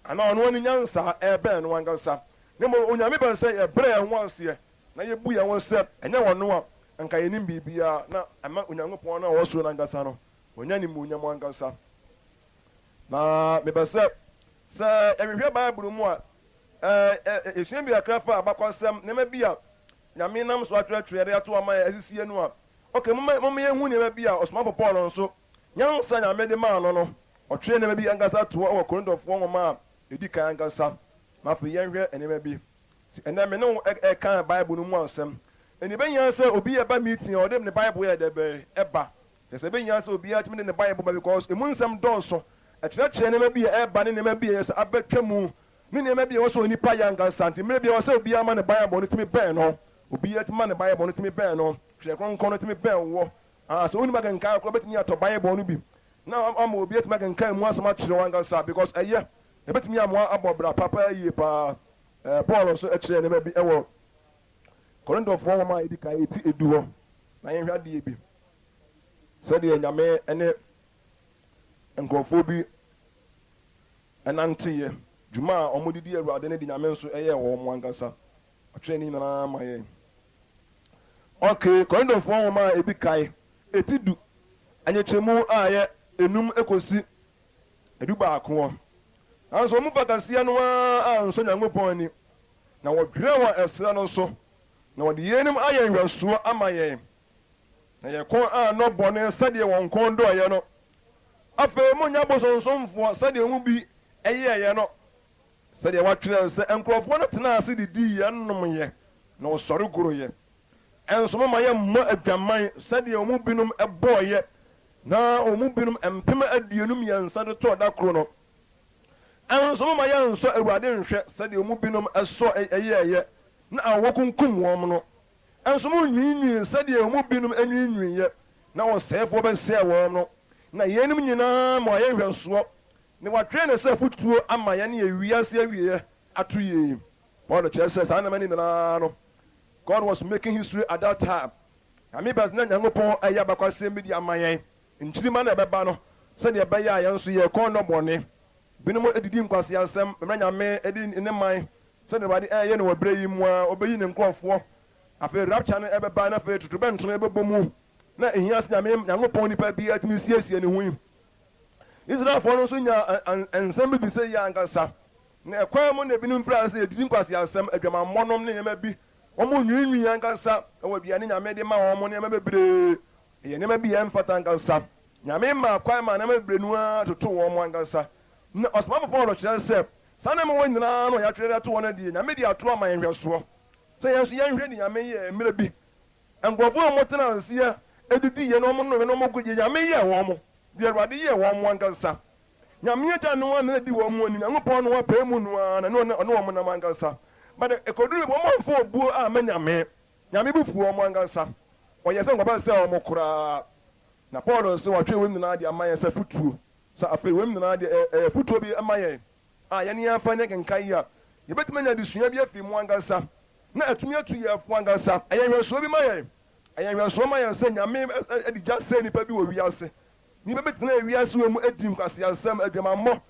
anaa ɔno ara ne nyansa rebɛn no ankasa. Na mmom Onyame pɛ sɛ yɛbrɛ yɛn ho aseɛ na yɛbu yɛn ho sɛ ɛnyɛ ɔno a anka yɛnnim biribiara na ɛma Onyankopɔn no a ɔwɔ soro no ankasa no ɔnya animuonyam ankasa. Na mepɛ sɛ sɛ yɛhwehwɛ Bible mu a, yɛsua bi kakra fa abakɔsɛm, nneɛma bi a Nyame nam so atwerɛtwerɛ de ato ama yɛn asisie no a, ok, momma momma yɛnhu nneɛma bi a Ɔsomafo Paul nso, nyansa a Nyame de maa no no, ɔtwerɛɛ nneɛma bi ankasa too hɔ wɔ Korintofoɔ nwoma a ɛdi kan ankasa. Na afei yɛnhwɛ nneɛma bi. Nti ɛnnɛ me ne wo reka Bible no mu asɛm. Ɛnti ɛbɛhia sɛ obi reba meeting a ɔde ne Bible yɛ dɛ bɛn? Ɛba. Kyerɛ sɛ ebehia sɛ obiara tumi de ne Bible ba because emu nsɛm dɔɔso. Ɛkyerɛkyerɛ nneɛma bi a ɛreba ne nneɛma bi a ɛyɛ sɛ abɛtwa mu ne nneɛma bi a ɛwɔ sɛ onipa yɛ ankasa. Nti mmere bi ɛwɔ sɛ obiara ma ne Bible no tumi bɛn no. Obiara tumi ma ne Bible no tumi bɛn no. Twerɛ Kronkron no tumi bɛn woɔ. Ah, sɛ wonnim akenkan koraa wobɛtumi atɔ Bible no bi na ama obi atumi akenkan emu asɛm akyerɛ wo ankasa because ɛyɛ. Ɛbɛtumi ama woabɔ bra papa yie paa. Eh, Paul nso kyerɛɛ nneɛma bi wɔ Korintofoɔ nwoma a ɛdi kan eti edu hɔ na yɛnhwɛ adeɛ bi. Sɛdeɛ Nyame ne nkorɔfoɔ bi nanteeɛ, dwuma a wɔde dii Awurade ne deɛ Nyame nso yɛɛ wɔn ankasa. Ɔtwerɛɛ ne nyinaa ma yɛn. Ok, Korintofoɔ nwoma a ɛdi kan, eti du, nyekyɛmu a ɛyɛ enum kɔsi dubaako. Nanso wɔn mu fa kɛseɛ no ara ansɔ Nyankopɔn ani, na wɔdwerɛɛ wɔn ɛserɛ no so, na wɔde yeinom ayɛ nhwɛsoɔ ama yɛn, Na yɛn kɔn annɔ bɔne sɛdeɛ wɔn kɔn dɔeɛ no. Afei monnyɛ abosonsomfoɔ sɛdeɛ wɔn mu bi yɛeɛ no, sɛdeɛ wɔatwerɛ sɛ, Nkurɔfoɔ no tenaa ase didiiɛ nomeeɛ, na wɔsɔre goroeɛ. Nso momma yɛmmɔ adwaman sɛdeɛ wɔn mu binom bɔeɛ, na wɔn mu binom 23,000 de tɔɔ da koro no. Nso momma yɛnnsɔ Awurade nnhwɛ sɛdeɛ wɔn mu binom sɔ yɛeɛ, na awɔ kunkum wɔn no. Nso monnwiinwii sɛdeɛ wɔn mu binom nwiinwiiɛ, na ɔsɛefoɔ bɛsɛee wɔn no. Na yeinom nyinaa ma wɔayɛ nhwɛsoɔ, na wɔatwerɛ no sɛ afotuo ama yɛn a wiase awieeɛ ato yɛn yi. Paulo kyerɛ sɛ saa nneɛma no nyinaa no, God was making history at that time. Nyame pɛ sɛ na Nyankopɔn ɛyɛ abakwasɛm bi de ama yɛn, nkyirimma no a ɛbɛba no, sɛdeɛ ɛbɛyɛ a yɛn nso yɛn kɔn nnɔ bɔne. Binom didi nkwaseasɛm, mmerɛ Nyame de ne man Sɛdeɛ Awurade reyɛ no wɔ berɛ yi mu ara, ɔbɛyi ne nkurɔfoɔ. Afei rapture no bɛba, na afei totorobɛnto no bɛbɔ mu, na ɛhia sɛ Nyame, Nyankopɔn nipa biara tumi siesie ne ho yi. Israelfoɔ no nso nyaa nsɛm bi te sɛ yi ankasa. Na ɛkwan mu na ebinom firi ase sɛ yɛdidi nkwaseasɛm, adwamammɔ nom ne nneɛma bi. Wɔn nwiinwii ankasa wɔ aduane Nyame de ma wɔn, nneɛma bebree. Ɛyɛ nneɛma bi a ɛmfata ankasa. Nyame maa kwan maa nneɛma bebree no ara totoo wɔn ankasa. Na ɔsomafo Paulo kyerɛ sɛ saa nneɛma wɔ nyinaa no a yɛatwerɛ de ato hɔ no deɛ, Nyame de ato ama yɛn nhwɛsoɔ, sɛ yɛn nso yɛnhwɛ deɛ Nyame yɛɛ mmerɛ bi. Nkurɔfoɔ a wɔtenaa aseɛ didiiɛ na wɔnomeɛ na wɔgoeɛ, deɛ Nyame yɛɛ wɔn, deɛ Awurade yɛɛ wɔn ankasa. Nyame Agya no ara na adi wɔn anim, Nyankopɔn no ara pɛɛ mu no ara na ne ɔne wɔn nam ankasa. But ɛkɔduruu baabi wɔn amfa obuo amma Nyame. Nyame bo fuu wɔn ankasa. Ɔyɛɛ sɛ nka ɔbɛsɛe wɔn koraa. Na Paul nso watwerɛ wei nyinaa de ama yɛn sɛ afotuo. Sɛ afei wei nyinaa deɛ ɛyɛ afotuo bi ma yɛn a yɛne yɛn afa nyɛ kenkan yi a, yɛbɛtumi anya adesua bi afiri mu ankasa na atumi atu yɛn fo ankasa. Ɛyɛ nhwɛsoɔ bi ma yɛn. Ɛyɛ nhwɛsoɔ ma yɛn sɛ Nyame de gya sɛe nnipa bi wɔ wiase. Nnipa bi tenaa wiase wei mu dii nkwaseasɛm, adwamammɔ,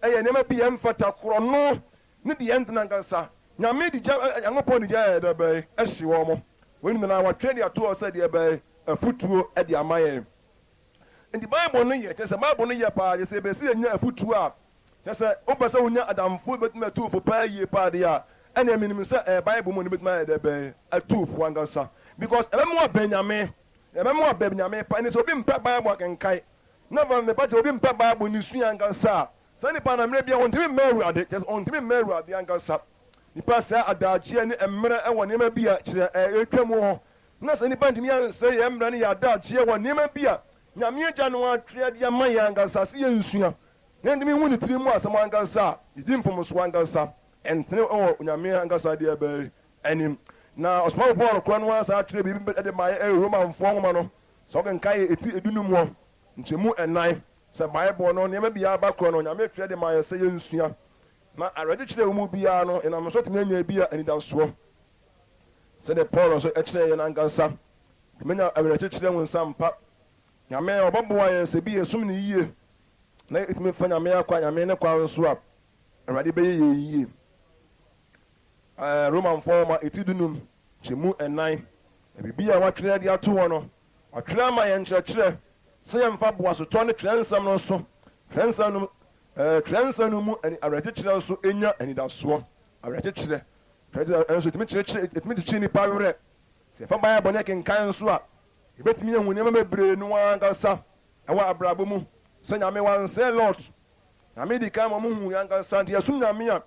ɛyɛ nneɛma bi a ɛmfata, korɔno ne deɛ ɛntene ankasa. Nyame de gya, Nyankopɔn de gya yɛɛ dɛ bɛn? Ɛhye wɔn. Wei nyinaa wɔatwerɛ de ato hɔ sɛ deɛ ɛbɛyɛ afutuo de ama yɛn. Enti Bible no yɛ, kyerɛ sɛ Bible no yɛ paa, kyerɛ sɛ ɛbɛsi yɛnya afutuo a, kyerɛ sɛ wopɛ sɛ wonya adamfo bɛtumi atu wo fo paa yie paa deɛ a, ɛnneɛ menim sɛ ɛyɛ Bible mu na ɛbɛtumi ayɛ dɛ bɛn atu wo fo ankasa. Because ɛbɛma woabɛn Nyame, ɛbɛma woabɛn Nyame paa. Ɛnti sɛ obi mpɛ Bible akenkan, na fa mepa kyɛ obi mpɛ Bible ne sua ankasa a, saa nipa no mmerɛ biara ɔntumi mmɛn Awurade, kyerɛ sɛ ɔntumi mmɛn Awurade ankasa. Nipa sɛe adagyeɛ ne mmerɛ wɔ nneɛma bi a kyerɛ ɛretwa mu ho. Na sɛ nipa ntumi ansɛe yɛn mmerɛ ne yɛn adagyeɛ wɔ nneɛma bi a Nyame Agya no atwerɛ de ama yɛn ankasa sɛ yɛnsua na yɛntumi nhu ne tiri mu asɛm ankasa a, yɛdi mfomsoɔ ankasa, ɛntene wɔ Onyame ankasa deɛ bɛn anim. Na Ɔsomafo Paul korɔ no ara saa twerɛ biribi de maeɛ ɛyɛ Romanfoɔ nwoma no, sɛ wokenkan ɛti edunum hɔ nkyɛmu ɛnan, sɛ Bible no nneɛma biara ba korɔ no Onyame twerɛ de maa yɛn sɛ yɛnsua. Na awerɛkyekyerɛ a ɛwɔ mu biara no, yɛnam so atumi anya bi a anidasoɔ. Sɛdeɛ Paul nso kyerɛɛ yɛn ankasa, yɛtumi anya awerɛkyekyerɛ ho nsa mpa. Nyame ɔbɛboa yɛn sɛ bi yɛsom no yie na yɛtumi fa Nyame akwan, Nyame ne kwan so a, Awurade bɛyɛ yɛn yie. Ɛɛ Romanfoɔ nwoma eti dunum nkyɛmu ɛnan, na biribi a wɔatwerɛ de ato hɔ no, wɔatwerɛ ama yɛn nkyerɛkyerɛ sɛ yɛmfa boasetɔ ne twerɛnsɛm no so, twerɛnsɛm no Twerɛnsɛm no mu awerɛkyekyerɛ nso nya anidasoɔ. Awerɛkyekyerɛ, twerɛnsɛm nso ɛtumi kyerɛkyerɛ, ɛtumi kyekyere nnipa werɛ. Sɛ yɛfa Bible no yɛkenkan nso a, yɛbɛtumi ahu nneɛma bebree no ara ankasa ɛwɔ abrabɔ mu. Sɛ Nyame wansɛe Lot, Nyame di kan ma wɔn hu yɛn ankasa. Nti yɛsom Nyame a,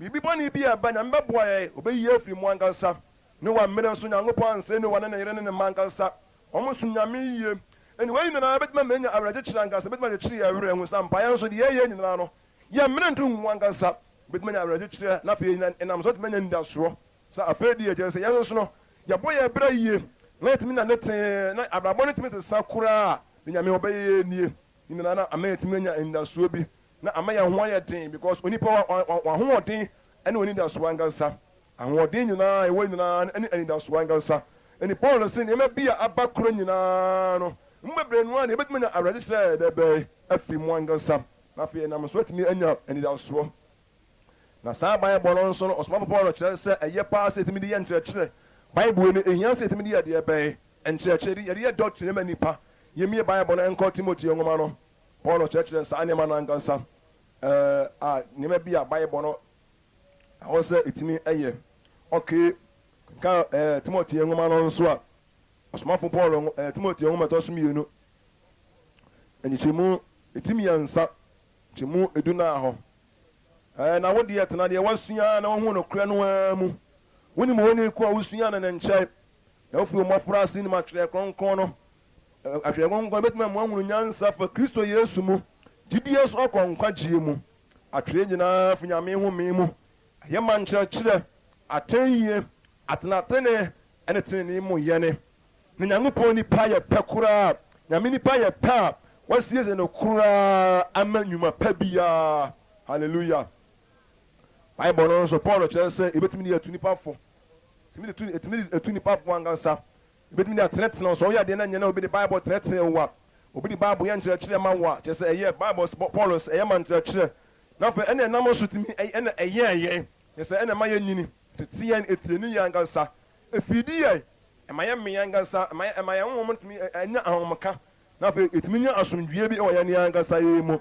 biribi bɔne bi a ɛba, Nyame bɛboa yɛn, ɔbɛyi yɛn afiri mu ankasa. Noa mmerɛ nso, Nyankopɔn ansɛe Noa ne ne yere ne ne mma ankasa. Wɔn som Nyame yie. Enti wei nyinaa bɛtumi ama yɛanya awerɛkyekyerɛ ankasa, ɛbɛtumi akyekyere yɛn werɛ ahu sɛ ampa yɛn nso deɛ yɛyɛ nyinaa no, yɛn mmerɛ nto ngu ankasa. Yɛbɛtumi anya awerɛkyekyerɛ na afei yɛnam so atumi anya anidasoɔ sɛ afei deɛ kyerɛ sɛ yɛn nso no yɛbɔ yɛn bra yie na yɛtumi nane tee na abrabɔ no tumi sesa koraa a, deɛ Nyame ɔbɛyɛ yɛn nie. Ne nyinaa na ama yɛatumi anya anidasoɔ bi na ama yɛn ho ayɛ den because onipa w'ahoɔden ne w'anidasoɔ ankasa. Ahoɔden nyinaa a yɛwɔ nyinaa no ne anidasoɔ ankasa. Enti Paul se nneɛma bi a aba korɔ nyinaa no, emu bebree no ara na yɛbɛtumi anya awerɛkyekyerɛ a ɛyɛ dɛ bɛn afiri mu ankasa, na afei yɛnam so atumi anya anidasoɔ. Na saa Bible no nso no, ɔsomafo Paul kyerɛ sɛ ɛyɛ paa sɛ yɛtumi de yɛ nkyerɛkyerɛ. Bible no, ɛhia sɛ yɛtumi de yɛ deɛ bɛn? Nkyerɛkyerɛ. Yɛde yɛ doctrine ma nnipa. Yɛmmue Bible no nkɔ Timoteo nwoma no. Paul kyerɛkyerɛ saa nneɛma no ankasa, ɛɛ, a nneɛma bi a Bible no Ɛwɔ sɛ etumi yɛ. Okay, kenkan ɛɛ Timoteo nwoma no nso a, ɔsomafo Paul ɛɛ Timoteo nwoma ɛtɔ so mmienu, nkyekyɛmu eti mmiɛnsa, nkyɛmu edu nan hɔ. Ɛɛ na wo deɛ tena deɛ woasua na woahu nokorɛ no ara mu. Wonim onii ko a wosuaa no ne nkyɛn, na wofiri wo mmɔfraase nim atwerɛ kronkron no. Atwerɛ kronkron no bɛtumi ama woahunu nyansa fa Kristo Yesu mu, gyidie so akɔ nkwagyeɛ mu. Atwerɛ nyinaa fi Nyame home mu, ɛyɛ ma nkyerɛkyerɛ, atɛnyie, atenatene ne tenenee mu yɛne. Na Nyankopɔn nipa yɛ pɛ koraa, Nyame nipa yɛ pɛ a wasiesie no koraa ama nwuma pa biara. Hallelujah. Bible no nso, Paul kyerɛ sɛ yɛbɛtumi de atu nipa fo. Yɛtumi de tu, yɛtumi de atu nipa fo ankasa. Yɛbɛtumi de atenetene wo. Sɛ woyɛ adeɛ na nyɛ na obi de Bible tenetene wo a, obi de Bible yɛ nkyerɛkyerɛ ma wo a, kyerɛ sɛ ɛyɛ, Bible, Paul se ɛyɛ ma nkyerɛkyerɛ. Na afei ɛna ɛnam so tumi, ɛna ɛyɛn yɛn, kyerɛ sɛ ɛna ɛma yɛnyini, ɛtete yɛn, ɛtireni yɛn ankasa, ɛfiidi yɛn, ɛma yɛmee yɛn ankasa, ɛma ɛma yɛn honhom tumi nya ahomka, na afei yɛtumi nya asomdwoeɛ bi wɔ yɛn ankasa yɛn mu.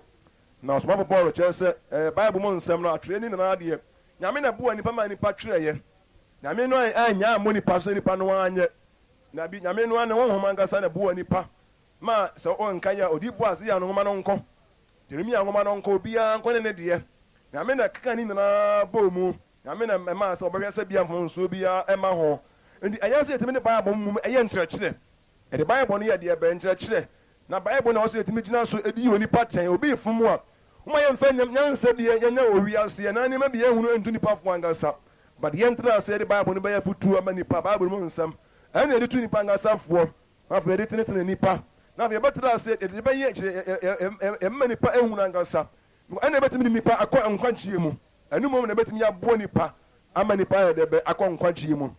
Na ɔsomafo Paul kyerɛ sɛ ɛɛ Bible mu nsɛm no, atwerɛ ne nyinaa deɛ, Nyame na ɛboaa nnipa maa nnipa twerɛeɛ. Nyame no annyaa ammɔ nnipa so sɛ nnipa no ara nyɛ. Dabi, Nyame no ara ne Honhom ankasa na ɛboaa nnipa maa sɛ wɔnka yɛ a, Odiyifoɔ Isaiah no nwoma no nkɔ, Jeremia nwoma no nkɔ, obiara nkɔ ne ne deɛ. Nyame na ɛkeka ne nyinaa bɔɔ mu. Nyame na ɛmaa sɛ wɔbɛhwɛ sɛ bia mfomsoɔ biara mma ho. Enti ɛyɛ sɛ yɛtumi de Bible mmom yɛ nkyerɛkyerɛ. Yɛde Bible no yɛ deɛ bɛn? Nkyerɛkyerɛ. Na Bible na ɛwɔ sɛ yɛtumi gyina so de yi onipa atɛn. Obi refom a, momma yɛmfa nyansa bi a yɛanya wɔ wiase anaa nneɛma bi a yɛahunu nto nnipa fo ankasa. But yɛntra ase yɛde Bible no bɛyɛ afotuo ama nnipa. Bible mu nsɛm ɛna yɛde tu nnipa ankasa foɔ. Na afei yɛde tenetene nnipa. Na afei yɛbɛtra ase yɛde bɛyɛ kyerɛ yɛma nnipa ahunu ankasa. Ɛna ɛbɛtumi de nnipa akɔ nkwagyeɛ mu. Ɛno mmom na ɛbɛtumi aboa nnipa ama nnipa ayɛ dɛ bɛ akɔ nkwagyeɛ mu.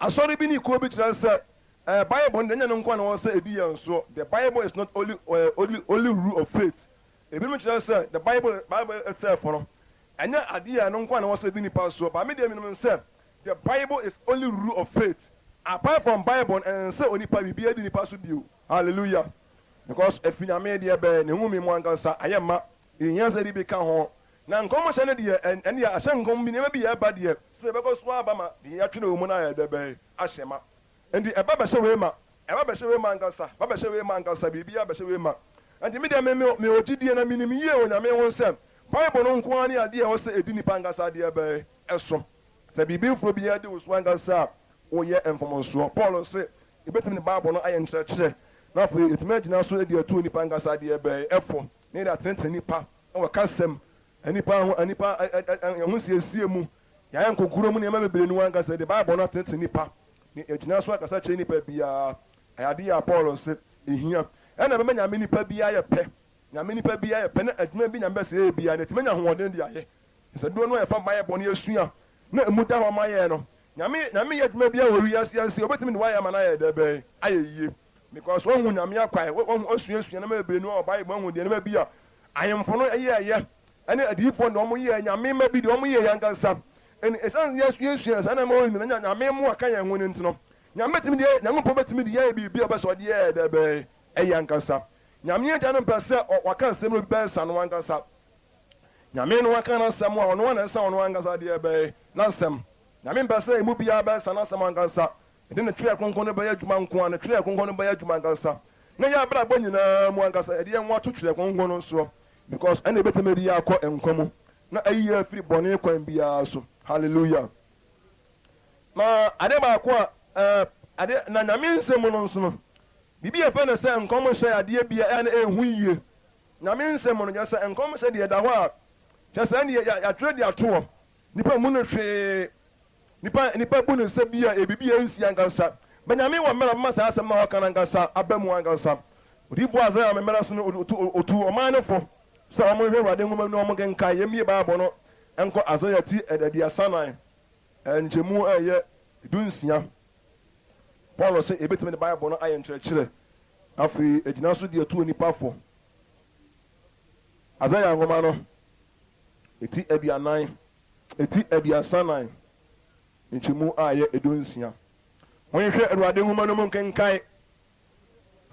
Asɔre bi ne kuo bi kyerɛ sɛ eh, Bible no deɛ ɛnyɛ no nko na ɛwɔ sɛ ɛdi yɛn soɔ. The Bible is not only, eh, only, only rule of faith. Ebinom kyerɛ sɛ the Bible, Bible itself no, ɛnyɛ adeɛ a ɛno nko na ɛwɔ sɛ ɛdi nipa soɔ. But me deɛ menim sɛ the Bible is only rule of faith. Apart from Bible no, ɛnsɛ onipa biribiara di nipa so bio. Hallelujah. Because ɛfiri Nyame deɛ bɛn, ne home mu ankasa, ayɛ ma. Ɛnhia sɛ yɛde bi ka ho. Na nkɔmhyɛ no deɛ, ɛndeɛ ahyɛ nkɔm bi, nneɛma bi a ɛba deɛ, sɛ ɛbɛkɔ so aba ma deɛ yɛatwerɛ wɔ mu no ayɛ dɛ bɛn, ahyɛ ma. Enti ɛba bɛhyɛ wei ma, ɛba bɛhyɛ wei ma ankasa, ɛba bɛhyɛ wei ma ankasa, biribiara bɛhyɛ wei ma. Enti me deɛ me, me, mewɔ gyidie na menim yie wɔ Nyame ho sɛ, Bible no nko ara ne adeɛ a ɛwɔ sɛ ɛdi nipa ankasa adeɛ bɛn, ɛso. Sɛ biribi foforɔ biara di wo so ankasa a, woyɛ mfomsoɔ. Paul se, yɛbɛtumi de Bible no ayɛ nkyerɛkyerɛ, na afei yɛatumi agyina so de atu onipa ankasa adeɛ bɛn, fo, na yɛde atenetene nnipa wɔ kasa mu, nnipa ho, nnipa ahosiesie mu, yɛayɛ nkokorɔ mu nneɛma bebree no ankasa, yɛde Bible no atenetene nnipa, na yɛagyina so akasa akyerɛ nnipa biara. Ɛyɛ adeɛ a Paul se ɛhia. Ɛna ɛbɛma Nyame nipa biara ayɛ pɛ. Nyame nipa biara ayɛ pɛ, na adwuma bi Nyame bɛsɛ yɛyɛ biara no, yɛatumi anya ahoɔden de ayɛ. Sɛ dodoɔ no a yɛfa Bible no yɛsua na ɛmu da hɔ ma yɛn no, Nyame Nyame yɛ adwuma biara wɔ wiase ase, ɔbɛtumi de wayɛ ama no ayɛ dɛ bɛn? Ayɛ yie. Because wahu Nyame akwan, wahu wasuasua nneɛma bebree no wɔ Bible mu, ahu deɛ nneɛma bi a ahemfo no yɛɛyɛ, ɛne adiyifoɔ no deɛ wɔn yɛɛ, Nyame mma bi deɛ wɔn yɛɛyɛ ankasa. Ɛne ɛsiane sɛ yɛsuasua saa nneɛma wɔ nyina Nyame mmoa ka yɛn ho no nti no, Nyame bɛtumi de Nyankopɔn bɛtumi de yɛayɛ biribi a ɔpɛ sɛ ɔde yɛ dɛ bɛn? Ɛyɛ ankasa. Nyame Agya no mpɛ sɛ waka asɛm no obi bɛnsa no ankasa. Nyame no aka n'asɛm a, ɔno ara na ɛsa ɔno ankasa deɛ bɛn? N'asɛm. Nyame mpɛ sɛ emu biara bɛsa n'asɛm ankasa. Ɛde ne Twerɛ Kronkron no bɛyɛ adwuma nko ara, ne Twerɛ Kronkron no bɛyɛ adwuma ankasa. Na yɛn abrabɔ nyinaa mu ankasa, yɛde yɛn ho ato Twerɛ Kronkron no soɔ, because ɛna ɛbɛtumi de yɛn akɔ nkwa mu, na ayi yɛn afiri bɔne kwan biara so. Hallelujah. Na adeɛ baako a, ɛɛ, adeɛ, na Nyame nsɛm mu no nso no, biribi a yɛfrɛ no sɛ nkɔmhyɛ yɛ adeɛ bi a ɛyɛ a na ɛhu yie. Nyame nsɛm mu no, kyerɛ sɛ nkɔmhyɛ deɛ ɛda hɔ a, kyerɛ sɛ ɛndeɛ yɛatwerɛ de ato hɔ. Nnipa mmu no hwee. Nnipa, nnipa bu no sɛ bi a ɛyɛ biribi a ɛnsi ankasa. But Nyame wɔ mmerɛ a ɔbɛma saa asɛm no a ɔka no ankasa aba mu ankasa. Odiyifoɔ Isaiah me mmerɛ so no, ɔtu, ɔtuu ɔman no fo sɛ wɔnhwɛ Awurade nwoma mu na wɔnkenkan. Yɛmmue Bible no nkɔ Isaiah ti 34, nkyɛmu a ɛyɛ 16. Paul se yɛbɛtumi de Bible no ayɛ nkyerɛkyerɛ. Afei agyina so de atu onipa fo. Isaiah nwoma no, eti 40, eti 34, nkyɛmu a ɛyɛ 16. Monhwehwɛ Awurade nwoma no mu nkenkan.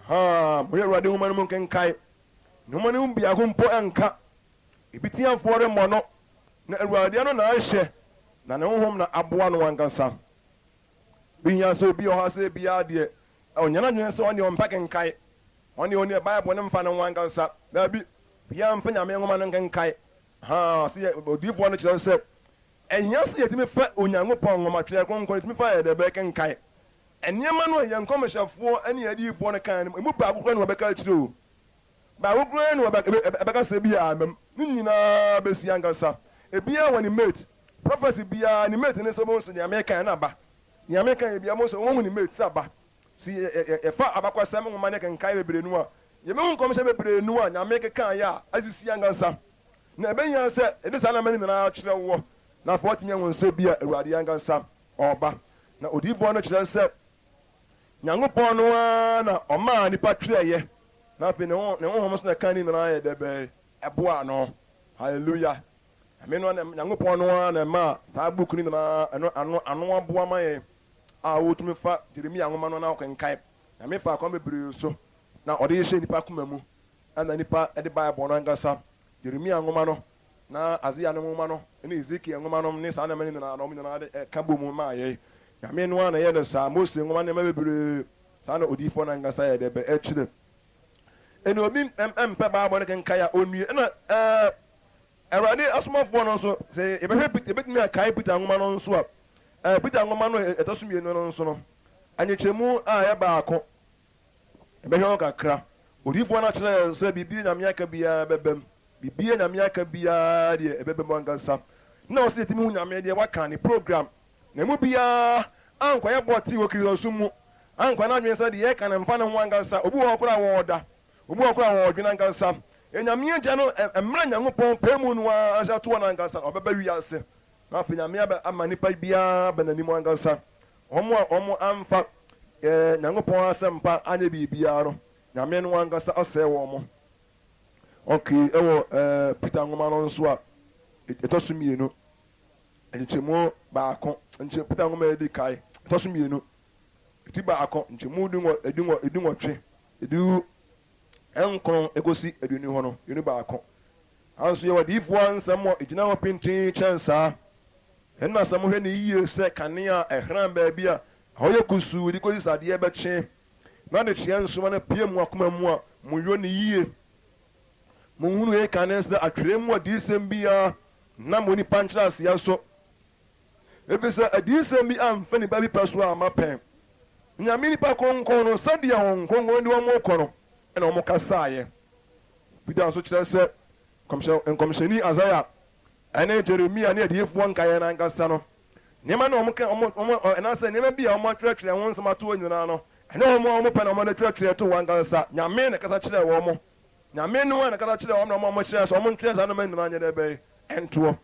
Haa, monhwɛ Awurade nwoma no mu nkenkan. Nwoma no mu biako mpo nka. Ebi teafoɔ remmɔ no, na Awurade ano na ahyɛ, na ne honhom na aboa no ankasa. Behia sɛ obi wɔ hɔ sɛ biara deɛ, ɔnyɛ n'adwene sɛ ɔno deɛ ɔmpɛ kenkae, ɔno deɛ ɔnni Bible no mfa ne ho ankasa. Daabi, obiara mfa Nyame nwoma no nkenkae. Ahaa, sɛ yɛ, odiyifoɔ no kyerɛ sɛ, ɛhia sɛ yɛtumi fa Onyankopɔn nwoma, Twerɛ Kronkron, yɛtumi fa yɛ dɛ bɛkenkae. Nneɛma no a yɛn nkɔmhyɛfoɔ ne yɛn adiyifoɔ no kaeɛ no, emu baako koraa na wɔbɛka akyire o. Baako koraa na ɛbɛka sɛ ebia amam. Ne nyinaa bɛsi ankasa. Ebiara wɔ ne mate. Prophecy biara ne mate ne sɛ wobɛhu sɛ nea meka yi na aba. Nea meka yi biara wobɛhu sɛ wɔahu ne mate sɛ aba. Sɛ yɛfa abakɔsɛm nwoma ne kenkan bebree no a, yɛbɛhu nkɔmhyɛ bebree no a Nyame kekaeɛ a asisi ankasa. Na ɛbɛhia sɛ yɛde saa nneɛma no nyinaa kyerɛ woɔ na afei woatumi ahu sɛ ebia Awurade ankasa ɔreba. Na odiyifoɔ no kyerɛ sɛ Nyankopɔn no ara na ɔmaa nnipa twerɛeɛ, na afei ne ne honhom nso na ɛkaa ne nyinaa yɛ dɛ bɛn? Ɛboaa no. Hallelujah. Nyame no ara na, Nyankopɔn no ara na ɛmaa saa book no nyinaa ɛno ano ano aboa ma yɛn a wotumi fa Jeremia nwoma no na wɔkenkan. Nyame faa kwan bebree so na ɔde hyehyɛɛ nnipa akoma mu, ɛna nnipa de Bible no ankasa, Jeremia nwoma no, Na Isaiah no nwoma no ne Ezekiel nwoma nom ne saa nneɛma no nyinaa no, wɔn nyinaa de ɛka bɔ mu maa yɛn. Nyame no ara na ɛyɛ no saa. Mose nwoma nneɛma bebree, saa na odiyifoɔ no ankasa yɛ dɛ bɛ ɛkyerɛ. Ɛnna obi mpɛ Bible no kenkan a, ɔnnue. Ɛnna ɛɛ Awurade asomafoɔ no nso, sɛ yɛbɛhwɛ Peter, yɛbɛtumi akae Peter nwoma no nso a, ɛɛ Peter nwoma no a ɛtɔ so mmienu no nso no, anyekyɛmu a ɛyɛ baako, yɛbɛhwɛ hɔ kakra. Odiyifoɔ no akyerɛ yɛn sɛ biribi a Nyame aka biara bɛbam. Biribiara Nyame aka biara deɛ ɛbɛba mu ankasa. Na ɔsɛ yɛtumi hu Nyame deɛ waka, ne program. Na emu biara ankɔyɛ bɔtee wɔ Kristosom mu, ankɔyɛ n'adwene sɛ deɛ yɛka no mfa ne ho ankasa. Obi wɔ hɔ koraa a ɔɔda, obi wɔ hɔ koraa a ɔɔdwene ankasa. Nyame Agya no, mmerɛ Nyankopɔn pɛ mu no ara ahyɛ toɔ no ankasa na ɔbɛba wiase. Na afei Nyame abɛ ama nipa biara aba n'anim ankasa. Wɔn a wɔn amfa Nyankopɔn asɛmpa anyɛ biribiara no, Nyame no ankasa ɔsɛe wɔn. Ok, ɛwɔ ɛɛ Peter nwoma no nso a ɛtɔ so mmienu, nkyekyɛmu baako, nkyɛ Peter nwoma a edi kae, ɛtɔ so mmienu. Ti baako, nkyɛmu 18 19 kosi 20 hɔ no, 21. Nanso yɛwɔ adiyifoɔ nsɛm a ɛgyina hɔ pintinn kyɛn saa. Ɛnna sɛ mohwɛ no yiye sɛ kanea a ɛhran baabi a ɛhɔ yɛ kusuu de kosi sɛ adeɛ bɛkye, na adekyeɛ nsoromma no apue mo akoma mu a, monyɔ no yiye. Monhunu yei kane sɛ atwerɛ mu adiyisɛm biara nnam onipa nkyerɛaseɛ so. Efisɛ adiyisɛm bi amfa nnipa bi pɛ so amma pɛn. Nyame nnipa kronkron no, sɛdeɛ Honhom Kronkron de wɔn rekɔ no na wɔkasaeɛ. Peter nso kyerɛ sɛ nkɔmhyɛni Isaiah ne Jeremia ne adiyifoɔ nkaeɛ no ankasa no, nneɛma na wɔka, wɔn, wɔn, anaasɛ nneɛma bi a wɔatwerɛtwerɛ ho nsɛm ato hɔ nyinaa no, ɛnyɛ wɔn a wɔpɛ na wɔde twerɛtwerɛ too hɔ ankasa. Nyame na ɛkasa kyerɛɛ wɔn. Nyame no ara na ɛkasa kyerɛɛ wɔn na wɔn a wɔhyɛɛ sɛ wɔntwerɛ saa nneɛma nyinaa nyɛ dɛ bɛn ntoɔ.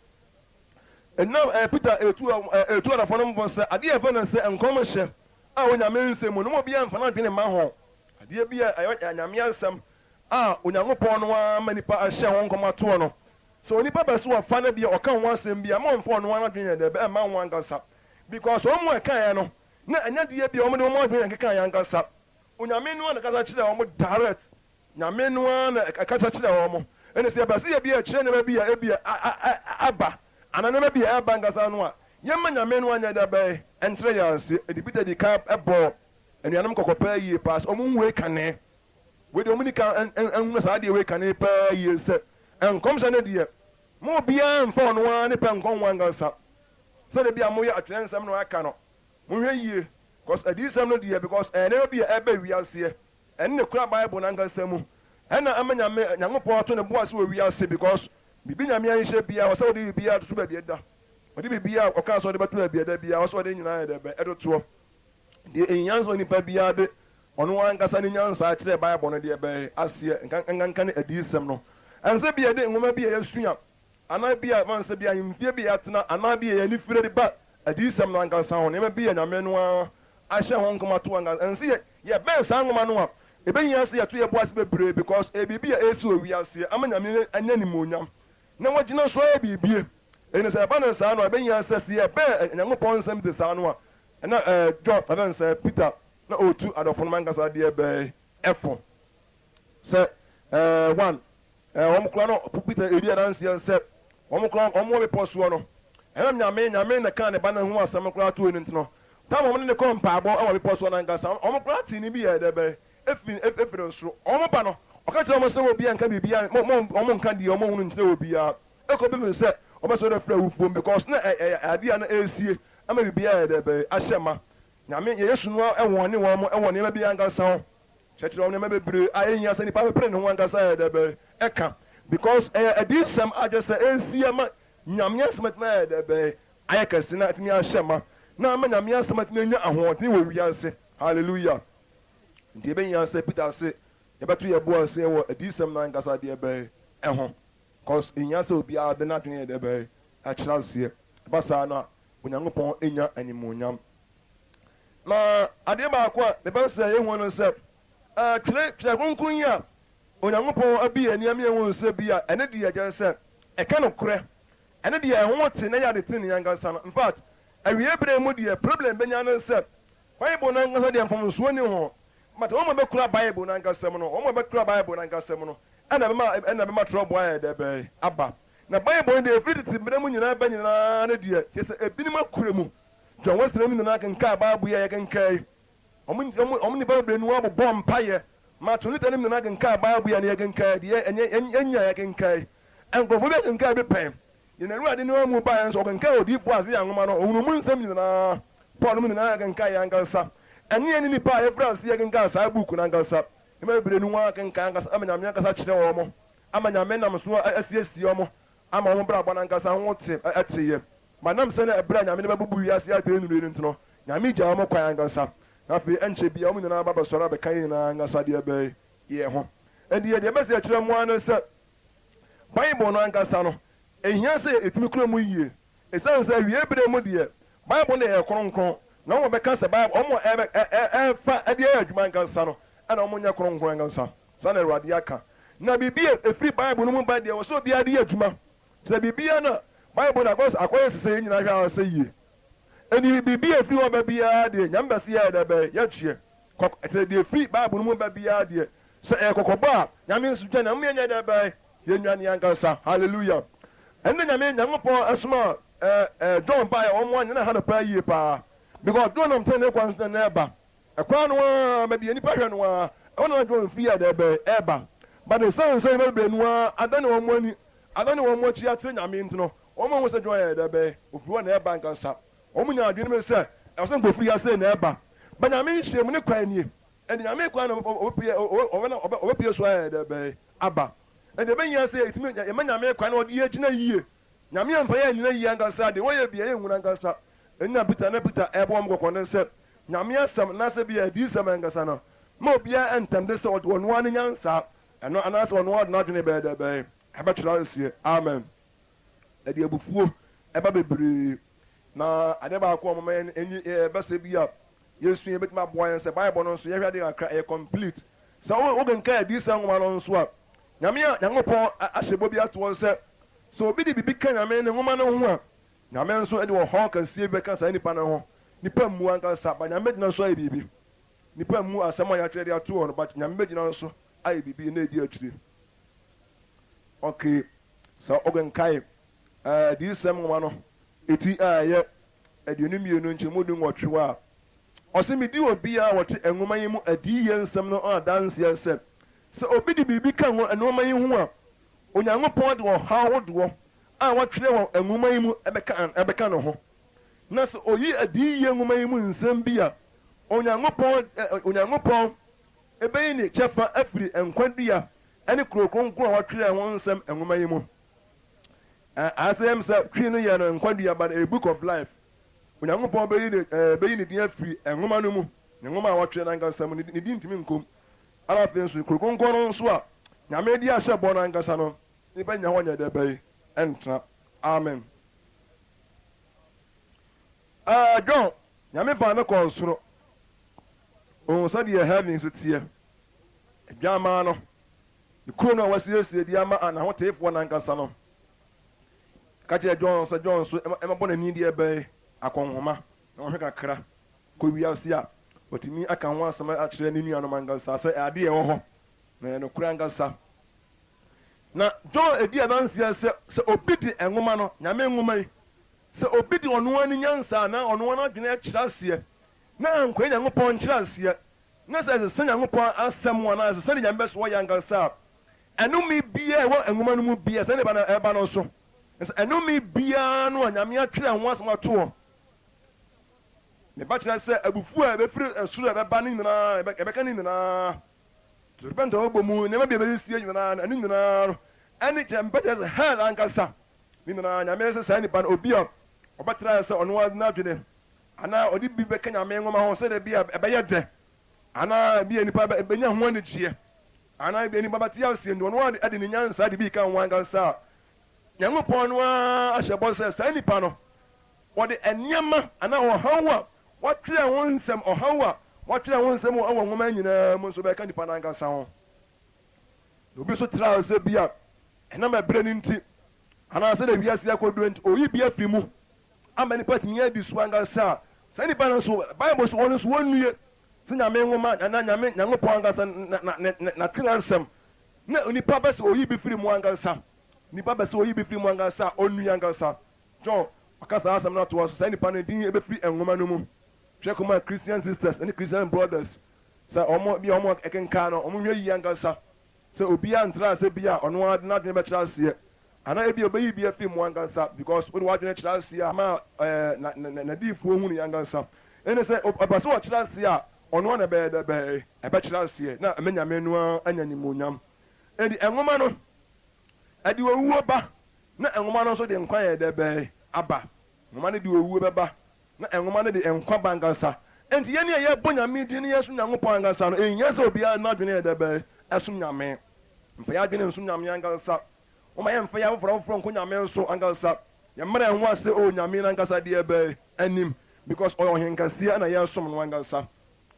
Ɛnam ɛɛ Peter etu ɛɛ etu adɔfoɔ no mpo sɛ adeɛ a yɛfrɛ no sɛ nkɔmhyɛ a ɛwɔ Nyame nsɛm mu no ma obiara mfa n'adwene mma ho. Adeɛ bi a ɛyɛ Nyame asɛm a Onyankopɔn no ara ma nipa ahyɛ ho nkɔm atoɔ no, sɛ onipa pɛ sɛ ɔfa no bi a ɔka ho asɛm bi a, mma ɔmfa ɔno ara n'adwene nyɛ dɛ mma ho ankasa. Because wɔn a ɛkaeɛ no, na ɛnyɛ adeɛ bi a wɔde wɔn adwene na ɛkekaeɛ ankasa. Onyame no ara na ɛkasa kyerɛɛ wɔn direct. Nyame no ara na ɛkasa kyerɛ wɔn. Ɛnna sɛ yɛpɛ sɛ yɛbi a ɛkyerɛ nneɛma bi a ebia aba anaa nneɛma bi a ɛreba ankasa no a, yɛmma Nyame no anyɛ dɛ bɛn nkyerɛ yɛn ase. Enti Peter dii kan bɔɔ anuanom kɔkɔ paa yie paa sɛ wɔnhu wei kane. Wei deɛ wɔnni kan nhunu saa adeɛ wei kane paa yie sɛ nkɔmhyɛ no deɛ, mma obiara mmfa ɔno ara ne pɛ nkɔ ho ankasa. Sɛdeɛ bi a moyɛ atwerɛnsɛm no aka no, monhwɛ yie, cause adiyisɛm no deɛ, because ɛyɛ nneɛma bi a ɛreba wiaseɛ. Ɛno na ekura bible no ankasa mu. Ɛna ama Nyame, Nyankopɔn ato ne bo ase wɔ wiase because biribi Nyame anhyehyɛ biara ɔsɛ ɔde biribiara toto baabi ɛda. Ɔde biribiara a ɔkaa sɛ ɔde bɛto baabi ɛda biara ɔsɛ ɔde ne nyinaa yɛ dɛ bɛn ɛtotoɔ. Deɛ ehia sɛ onipa biara de ɔno ankasa ne nyansa kyerɛ bible no deɛ bɛn aseɛ nka nkanka ne adiyisɛm no. Ɛnsɛ bi a yɛde nwoma bi a yɛasua Anaa ebia ɛba no sɛ ebia mfeɛ bi a yɛatena anaa ebia yɛn ani firi de ba adiyisɛm no ankasa ho, nneɛma bi a Nyame no ara ahyɛ ho nkɔm ato ankasa. Ɛnsɛ sɛ yɛbɛn saa nwoma no a, ɛbɛhia sɛ yɛto yɛn bo ase bebree because ɛyɛ biribi a ɛresi wɔ wiase ama Nyame anya animuonyam na wagyina so ayɛ biribi. Enti sɛ ɛba no saa no a, ɛbɛhia sɛ sɛ yɛbɛn Nyankopɔn nsɛm te saa no a, ɛna ɛɛ John, ɛbɛn sɛ Peter na ɔretu adɔfo nom ankasa deɛ bɛn ɛfo sɛ ɛɛ one Ɛɛ, wɔn koraa no, Peter redi adanseɛ sɛ wɔn koraa wɔn wɔ bepɔ soɔ no, ɛnam Nyame, Nyame na ɛkaa ne ba no ho asɛm koraa too no nti no, tam wɔn ne no kɔɔ mpaebɔ wɔ bepɔ soɔ no ankasa, wɔn koraa tee nne bi yɛɛ dɛ bɛn? Efiri, efiri soro. Wɔn ba no, ɔka kyerɛɛ wɔn sɛ obiara nka biribiara, mo, mo, wɔn nka deɛ wɔn ahunu nkyerɛ obiara, ɛkɔpem sɛ wɔbɛsɔre afiri awufoɔ mu, because na ɛ, ɛyɛ adeɛ a na ɛresie ama biribiara ayɛ dɛ bɛn? Ahyɛ ma. Nyame, yɛ Yesu no ara wɔne wɔn wɔ nneɛma bi ankasa ho. Kyerɛkyerɛ wɔn nneɛma bebree a ehia sɛ nipa pepere ne ho ankasa yɛ dɛ bɛn ɛka because ɛyɛ adiyisɛm a kyerɛ sɛ esi ama Nyame asɛm atumi ayɛ dɛ bɛn ayɛ kɛse na atumi ahyɛ ma na ama Nyame asɛm atumi anya ahoɔden wɔ wiase. Hallelujah. Nti ebehia sɛ Peter se yɛbɛto yɛn bo ase wɔ adiyisɛm no ankasa deɛ bɛn ɛho cause ehia sɛ obiara de n'adwene yɛ dɛ bɛn ɛkyerɛ aseɛ. Ɛba saa no a Onyankopɔn nya animuonyam. Na adeɛ baako a mepɛ sɛ yɛhu ne sɛ, twerɛ twerɛ kronkron yi a Onyankopɔn abue ani ama yɛahu sɛ bi a ɛne deɛ kyerɛ sɛ ɛka nokorɛ, ɛne deɛ ɛho te na ɛyɛ ade tenenee ankasa no. In fact, awiei berɛ yi mu deɛ problem bɛnya ne sɛ Bible no ankasa deɛ mfomsoɔ nni ho, but wɔn a wɔbɛkura Bible no ankasa mu no, wɔn a wɔbɛkura Bible no ankasa mu no ɛna ɛbɛma ɛna ɛbɛma trɔboa ayɛ dɛ bɛn aba. Na Bible no deɛ ɛfiri tete mmerɛ mu nyinaa ba nyinaa no deɛ kyerɛ sɛ ebinom akura mu. John Wesley nom nyinaa kenkaa Bible yi a yɛkenkan yi. Wɔn, wɔn, wɔn nnipa bebree no ara bobɔɔ mpaeɛ. Martin Luther nom nyinaa kenkaa Bible yi a na yɛkenkan yi, deɛ ɛnyɛ, yɛn, yɛnya yɛkenkan yi. Nkurɔfoɔ bi akenkan bi pɛn. Yɛn Awurade no ara mu baeɛ nso, ɔkenkan Odiyifoɔ Isaiah nwoma no, ɔhunuu mu nsɛm nyinaa. Paul nom nyinaa kenkan yɛn ankasa. Ɛne yɛn ne nnipa a yɛfiri aseɛ kenkan saa book no ankasa. Nnipa bebree no ara kenkan ankasa ama Nyame ankasa kyerɛ wɔn, ama Nyame nam so asiesie wɔn, ama wɔn brabɔ no ankasa ho te, teeɛ. Ma nam sɛ na ɛberɛ a Nyame de bɛbubu wiase atɛn nnuru yi no nti no, Nyame gyaa wɔn kwan ankasa. Na afei ɛnkyɛ biara wɔn nyinaa ba bɛsɔre abɛka yɛn nyinaa ankasa deɛ ɛbɛyɛ yɛn ho. Enti deɛ mɛsɛ akyerɛ mo ara ne sɛ, Bible no ankasa no, ɛhia sɛ yɛtumi kura mu yie. Ɛsiane sɛ awiei berɛ mu deɛ, Bible no deɛ ɛyɛ kronkron, na wɔn a wɔbɛka sɛ Bible, wɔn a ɛrefa de ayɛ adwuma ankasa no, ɛna wɔn nyɛ kronkron ankasa. Saa na Awurade aka. Na biribi a ɛfiri Bible no mu ba deɛ, ɛwɔ sɛ obiara de yɛ adwuma. Sɛ biribiara na Bible no akɔyɛ sɛ akɔyɛ sɛ yɛn nyinaa hwɛ ara sɛ yie. Enti biribi a ɛfiri hɔ ba biara deɛ, Nyame bɛse yɛyɛ dɛ bɛn? Yɛgyeɛ. Kɔk, ɛte deɛ ɛfiri Bible no mu ba biara deɛ, sɛ ɛyɛ kɔkɔbɔ a, Nyame nso dwane a, mom yɛnyɛ dɛ bɛn? Yɛnnwane ankasa. Hallelujah. Ɛno na Nyame, Nyankopɔn somaa ɛɛ ɛɛ John baeɛ a wɔn anyɛ no ha no paa yie paa. Because John nam tenenee kwan so na na ɛreba. Ɛkwan no ara, baabi a nnipa hwɛ no ara, ɛhɔ na na John firi yɛ dɛ bɛn? Ɛreba. But ɛsiane sɛ nnipa bebree no ara adane wɔn ani, adane wɔn akyi akyerɛ Nyame nti no, Wɔanhu sɛ John yɛ dɛ bɛn, ofiri hɔ na ɛreba ankasa. Wɔnyaa adwene bi sɛ, ɛwɔ sɛ nka ofiri ha sei na ɛreba. But Nyame nhyiamu ne kwan nie. Ɛnti Nyame kwan na ɔbɛpue so ayɛ dɛ bɛn aba. Ɛnti ɛbɛhia sɛ yɛtumi yɛma Nyame kwan na ɔde yɛn gyina yie. Nyame amfa yɛn annyina yie ankasa a, deɛ wɔyɛ biara yɛnhunu ankasa. Ɛnti na Peter na Peter ɛrebɔ wɔn kɔkɔ no sɛ, Nyame asɛm anaasɛ ebia adiyisɛm ankasa no, mma obiara ntɛmde sɛ ɔde ɔno ara ne nyansa ɛno anaasɛ ɔno ara de n'adwene bɛyɛ dɛ bɛn ɛbɛkyerɛ aseɛ. Amen. Ɛde abufuo ba bebree. Na adeɛ baako a wɔma yɛn ani bɛsɛ bi a yɛsua yɛbɛtumi aboa yɛn sɛ Bible no nso yɛhwɛ adeɛ kakra ɛyɛ complete. Sɛ wokenkan Adiyisɛm nwoma no nso a, Nyame a Nyankopɔn ahyɛ bɔ bi ato hɔ sɛ, sɛ obi de biribi ka Nyame ne nwoma no ho a, Nyame nso de ɔhaw kɛseɛ bi bɛka saa nipa no ho. Nipa mmu ankasa, but Nyame bɛgyina so ayɛ biribi. Nipa mmu asɛm a yɛatwerɛ de ato hɔ no, but Nyame bɛgyina so ayɛ biribi na ɛdi akyire. Okay. Sɛ wokenkan Adiyisɛm nwoma no ti a ɛyɛ 22 nkyɛmu dunwɔtwe a, ɔse, Medi obiara a ɔte nwoma yi mu adiyie nsɛm no adanseɛ sɛ, sɛ obi de biribi ka nnoɔma yi ho a, Onyankopɔn de ɔhaw ahodoɔ a wɔatwerɛ wɔ nwoma yi mu bɛka ne ho. Na sɛ ɔyi adiyie nwoma yi mu nsɛm bi a, Onyankopɔn Onyankopɔn bɛyi ne kyɛfa afiri nkwa dua ne kurow kronkron a wɔatwerɛ ho nsɛm nwoma yi mu. Asɛm sɛ twi no yɛ no nkwa dua but a book of life. Onyankopɔn bɛyi ne bɛyi ne din afiri nwoma no mu, ne nwoma a wɔatwerɛ no ankasa mu, ne din ntumi nkɔ mu. Ɛna afei nso kuro kronkron no nso a Nyame de ahyɛ bɔ no ankasa no, nnipa nnya hɔ nyɛ dɛ bɛyi ɛntena. Amen. Ɛɛ John, Nyame faa no kɔɔ soro. Ohun sɛdeɛ heaven nso teɛ. Adwammaa no, ne kuro no a wasiesie de ama n'ahoteefoɔ no ankasa no. Ka kyerɛɛ John sɛ John nso mmɛbɔ n'ani deɛ ɛbɛn akɔnhoma na ɔnhwɛ kakra kɔ wiase a watumi aka ho asɛm akyerɛ ne nuanom ankasa sɛ adeɛ ɛwɔ hɔ na ɛyɛ nokorɛ ankasa. Na John di adanseɛ sɛ sɛ obi de nwoma no, Nyame nwoma yi, sɛ obi de ɔno ara ne nyansa anaa ɔno ara n'adwene kyerɛ aseɛ na ankɔyɛ Nyankopɔn nkyerɛaseɛ Na sɛ ɛsesa Nyankopɔn asɛm anaa ɛsesa deɛ Nyame bɛsoa yɛ ankasa a, ɛnome biara a ɛwɔ nwoma no mu biara, sɛdeɛ ɛba no ɛba no so. Na sɛ ɛnome biara no a Nyame atwerɛ ho asɛm ato hɔ, ne ba kyerɛ sɛ abufuo a ɛbɛfiri soro a ɛbɛba no nyinaa, ɛbɛka ne nyinaa, torobɛnto a wɔbɔ mu, nneɛma bi a ɛbɛsisie nyinaa, ɛno nyinaa no, ɛne kyerɛ, mepɛ kyerɛ sɛ hell ankasa, ne nyinaa, Nyame sɛ saa nipa no, obi a ɔbɛtra sɛ ɔno ara n'adwene Anaa ɔde bi bɛka Nyame nwoma ho sɛdeɛ ebia ɛbɛyɛ dɛ, anaa ebia nnipa bɛnya ho anigyeɛ, anaa ebia nnipa bɛte aseɛ nti, ɔno ara de ne nyansa de bi reka ho ankasa a, Nyankopɔn no ara ahyɛ bɔ sɛ saa nipa no, wɔde nneɛma anaa ɔhaw a wɔatwerɛ ho nsɛm, ɔhaw a wɔatwerɛ ho nsɛm wɔ nwoma nyinaa mu nso bɛka nipa no ankasa ho. Na obi nso tra sɛ bi a ɛnam ɛberɛ no nti, anaa sɛdeɛ wiase akɔduro nti, ɔyi bi afiri mu ama nnipa atumi adi so ankasa a, saa nnipa no nso, Bible so wɔn nso wɔnnue sɛ Nyame nwoma anaa Nyame Nyankopɔn ankasa n'atena nsɛm na onipa bɛ sɛ oyi bi firi mu ankasa. Nipa bɛ sɛ oyi bi firi mu ankasa a, ɔnnue ankasa. John ɔka saa asɛm no ato hɔ sɛ saa nipa no din bɛfiri nwoma no mu. Hwɛ kɔma Christian sisters ne Christian brothers sɛ wɔn bi a wɔn ɛkenkan no, wɔn nhwɛ yie ankasa. Sɛ obiara ntra ase bi a ɔno ara de n'adwene bɛkyerɛ aseɛ anaa ebia ɔbɛyi bi afiri mu ankasa because wode w'adwene kyerɛ aseɛ a ma ɛɛ na na n'adiyifoɔ hunu yɛ ankasa ɛne sɛ ɔpɛ sɛ ɔkyerɛ aseɛ a ɔno ara na ɛbɛyɛ dɛ bɛɛ ɛbɛkyerɛ aseɛ na ɛmɛ Nyame no ara anya animuonyam. Enti nwoma no ɛde owuo ba na nwoma no nso de nkwa yɛ dɛ bɛɛ aba. Nwoma no de owuo bɛba Na nwoma no de nkwa ba ankasa. Enti yɛn a yɛbɔ Nyame din na yɛsom Nyankopɔn ankasa no, enhia sɛ obiara n'adwene yɛ dɛ bɛn som Nyame. Mfa yɛn adwene nsom Nyame ankasa. Momma yɛmfa yɛn afoforo afoforo nko Nyame nso ankasa. Yɛmmrɛ yɛn ho ase wɔ Nyame no ankasa deɛ bɛn anim because ɔyɛ Ɔhenkɛseɛ na yɛsom no ankasa.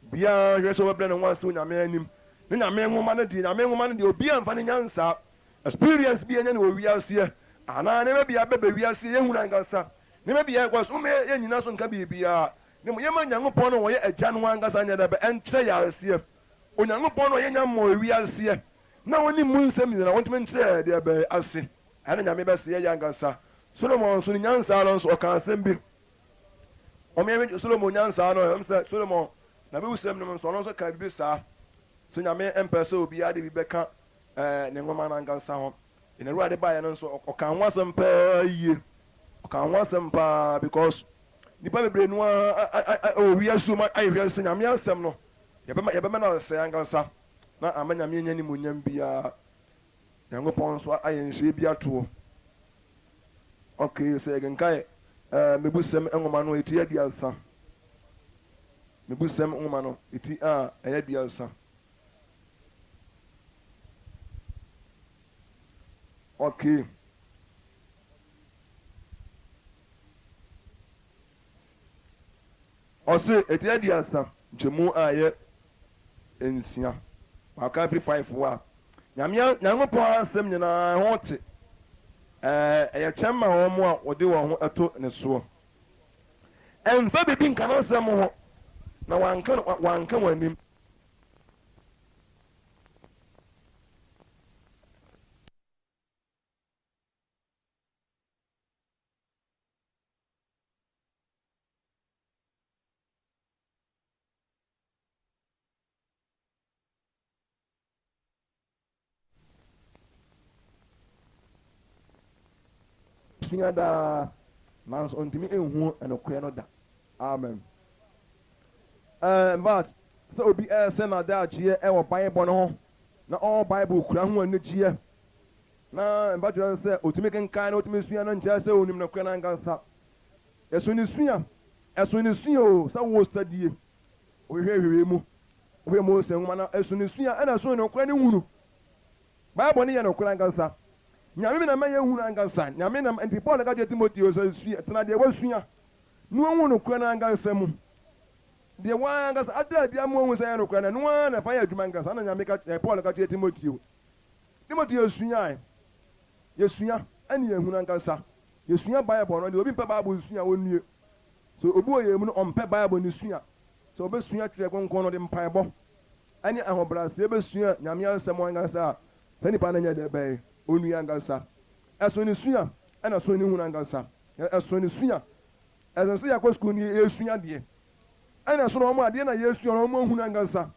Obiara nhwɛ sɛ ɔbɛbrɛ ne ho ase wɔ Nyame anim. Ne Nyame nwoma no deɛ, Nyame nwoma no deɛ obiara mfa ne nyansa, experience bi a yɛanya no wɔ wiaseɛ anaa nneɛma bi a abɛba wiaseɛ yɛhunu ankasa. Nneɛma bi a ɛrekɔ so, momma yɛnnyina so nka biribiara, na mmom yɛmma Onyankopɔn no a ɔyɛ Agya no ankasa nyɛ dɛ bɛ nkyerɛ yɛn aseɛ. Onyankopɔn no a ɔyɛ nyammɔ ewiaseɛ na ɔnim mu nsɛm nyinaa, ɔntumi nkyerɛ yɛn deɛ bɛn ase. Ɛno Nyame bɛse yɛyɛ ankasa. Solomon nso ne nyansa no nso ɔkaa asɛm bi. Wɔn yɛn Solomon nyansa no, ɛm sɛ Solomon na bɛwusɛm no mu nso ɔno nso kaa biribi saa. So Nyame mpɛ sɛ obiara de biribi bɛka ɛɛ ne nwoma no ankasa ho. Yɛn Awurade baeɛ no nso ɔkaa ho asɛm paa yie. Ɔkaa ho asɛm paa because nnipa bebree no ara wɔ wiase mu ayɛ hwɛ sɛ Nyame asɛm no yɛbɛma yɛbɛma no asɛe ankasa na ama Nyame anya animuonyam biara. Nyankopɔn nso ayɛ nhyehyɛe bi ato hɔ. Okay, sɛ yɛkenkan ɛɛ Mebusɛm nwoma no eti 30. Mebusɛm nwoma no eti a ɛyɛ 30. Okay. Ɔse eti 30 nkyɛmu a ɛyɛ nsia. Waka firi 5 hɔ a. Nyame Nyankopɔn asɛm nyinaa ɛho te. Ɛɛ ɛyɛ kyɛm ma wɔn a wɔde wɔn ho to ne soɔ. Ɛmfa biribi nka n'asɛm ho na wanka wanka wɔn anim. Sua daa, nanso ɔntumi nhu nokorɛ no da. Amen. Eh, but sɛ obi ɛresɛ n'adagyeɛ ɛwɔ Bible no ho, na ɔwɔ Bible kura ho anigyeɛ, na mfa kyerɛ no sɛ ɔtumi kenkan na ɔtumi sua no nkyerɛ sɛ ɔnim nokorɛ no ankasa. Ɛso ne sua, ɛso ne sua o, sɛ wo study, wohwehwɛ hwehwɛ mu, wohwɛ Mose nwoma no, ɛso ne sua ɛna ɛso nokorɛ no hunu. Bible no yɛ nokorɛ ankasa. Nyame na ma yɛhunu ankasa. Nyame na nti Paul ka kyerɛ Timoteo sɛ sua, tena deɛ wasua na wahu nokorɛ no ankasa mu. Deɛ waa ankasa ada adi ama wahu sɛ ɛyɛ nokorɛ no, ɛno ara na ɛfa yɛ adwuma ankasa. Ɛna Nyame ka, Paul ka kyerɛ Timoteo. Timoteo suae. Yɛsua ɛne yɛhunu ankasa. Yɛsua Bible no, deɛ obi mpɛ Bible sua a ɔnnue. Sɛ obi wɔ yɛn mu no ɔmpɛ Bible no sua, sɛ ɔbɛsua Twerɛ Kronkron no, ɔde mpaebɔ ne ahobrɛaseɛ bɛsua Nyame asɛm ankasa a, saa nipa no nyɛ dɛ bɛn? Ɔnnue ankasa. Ɛso ne sua ɛna ɛso ne hunu ankasa. Ɛso ne sua. Ɛsɛ sɛ yɛkɔ sukuu no yɛsua adeɛ. Ɛna ɛso no wɔn adeɛ na yɛsua no wɔn ahunu ankasa.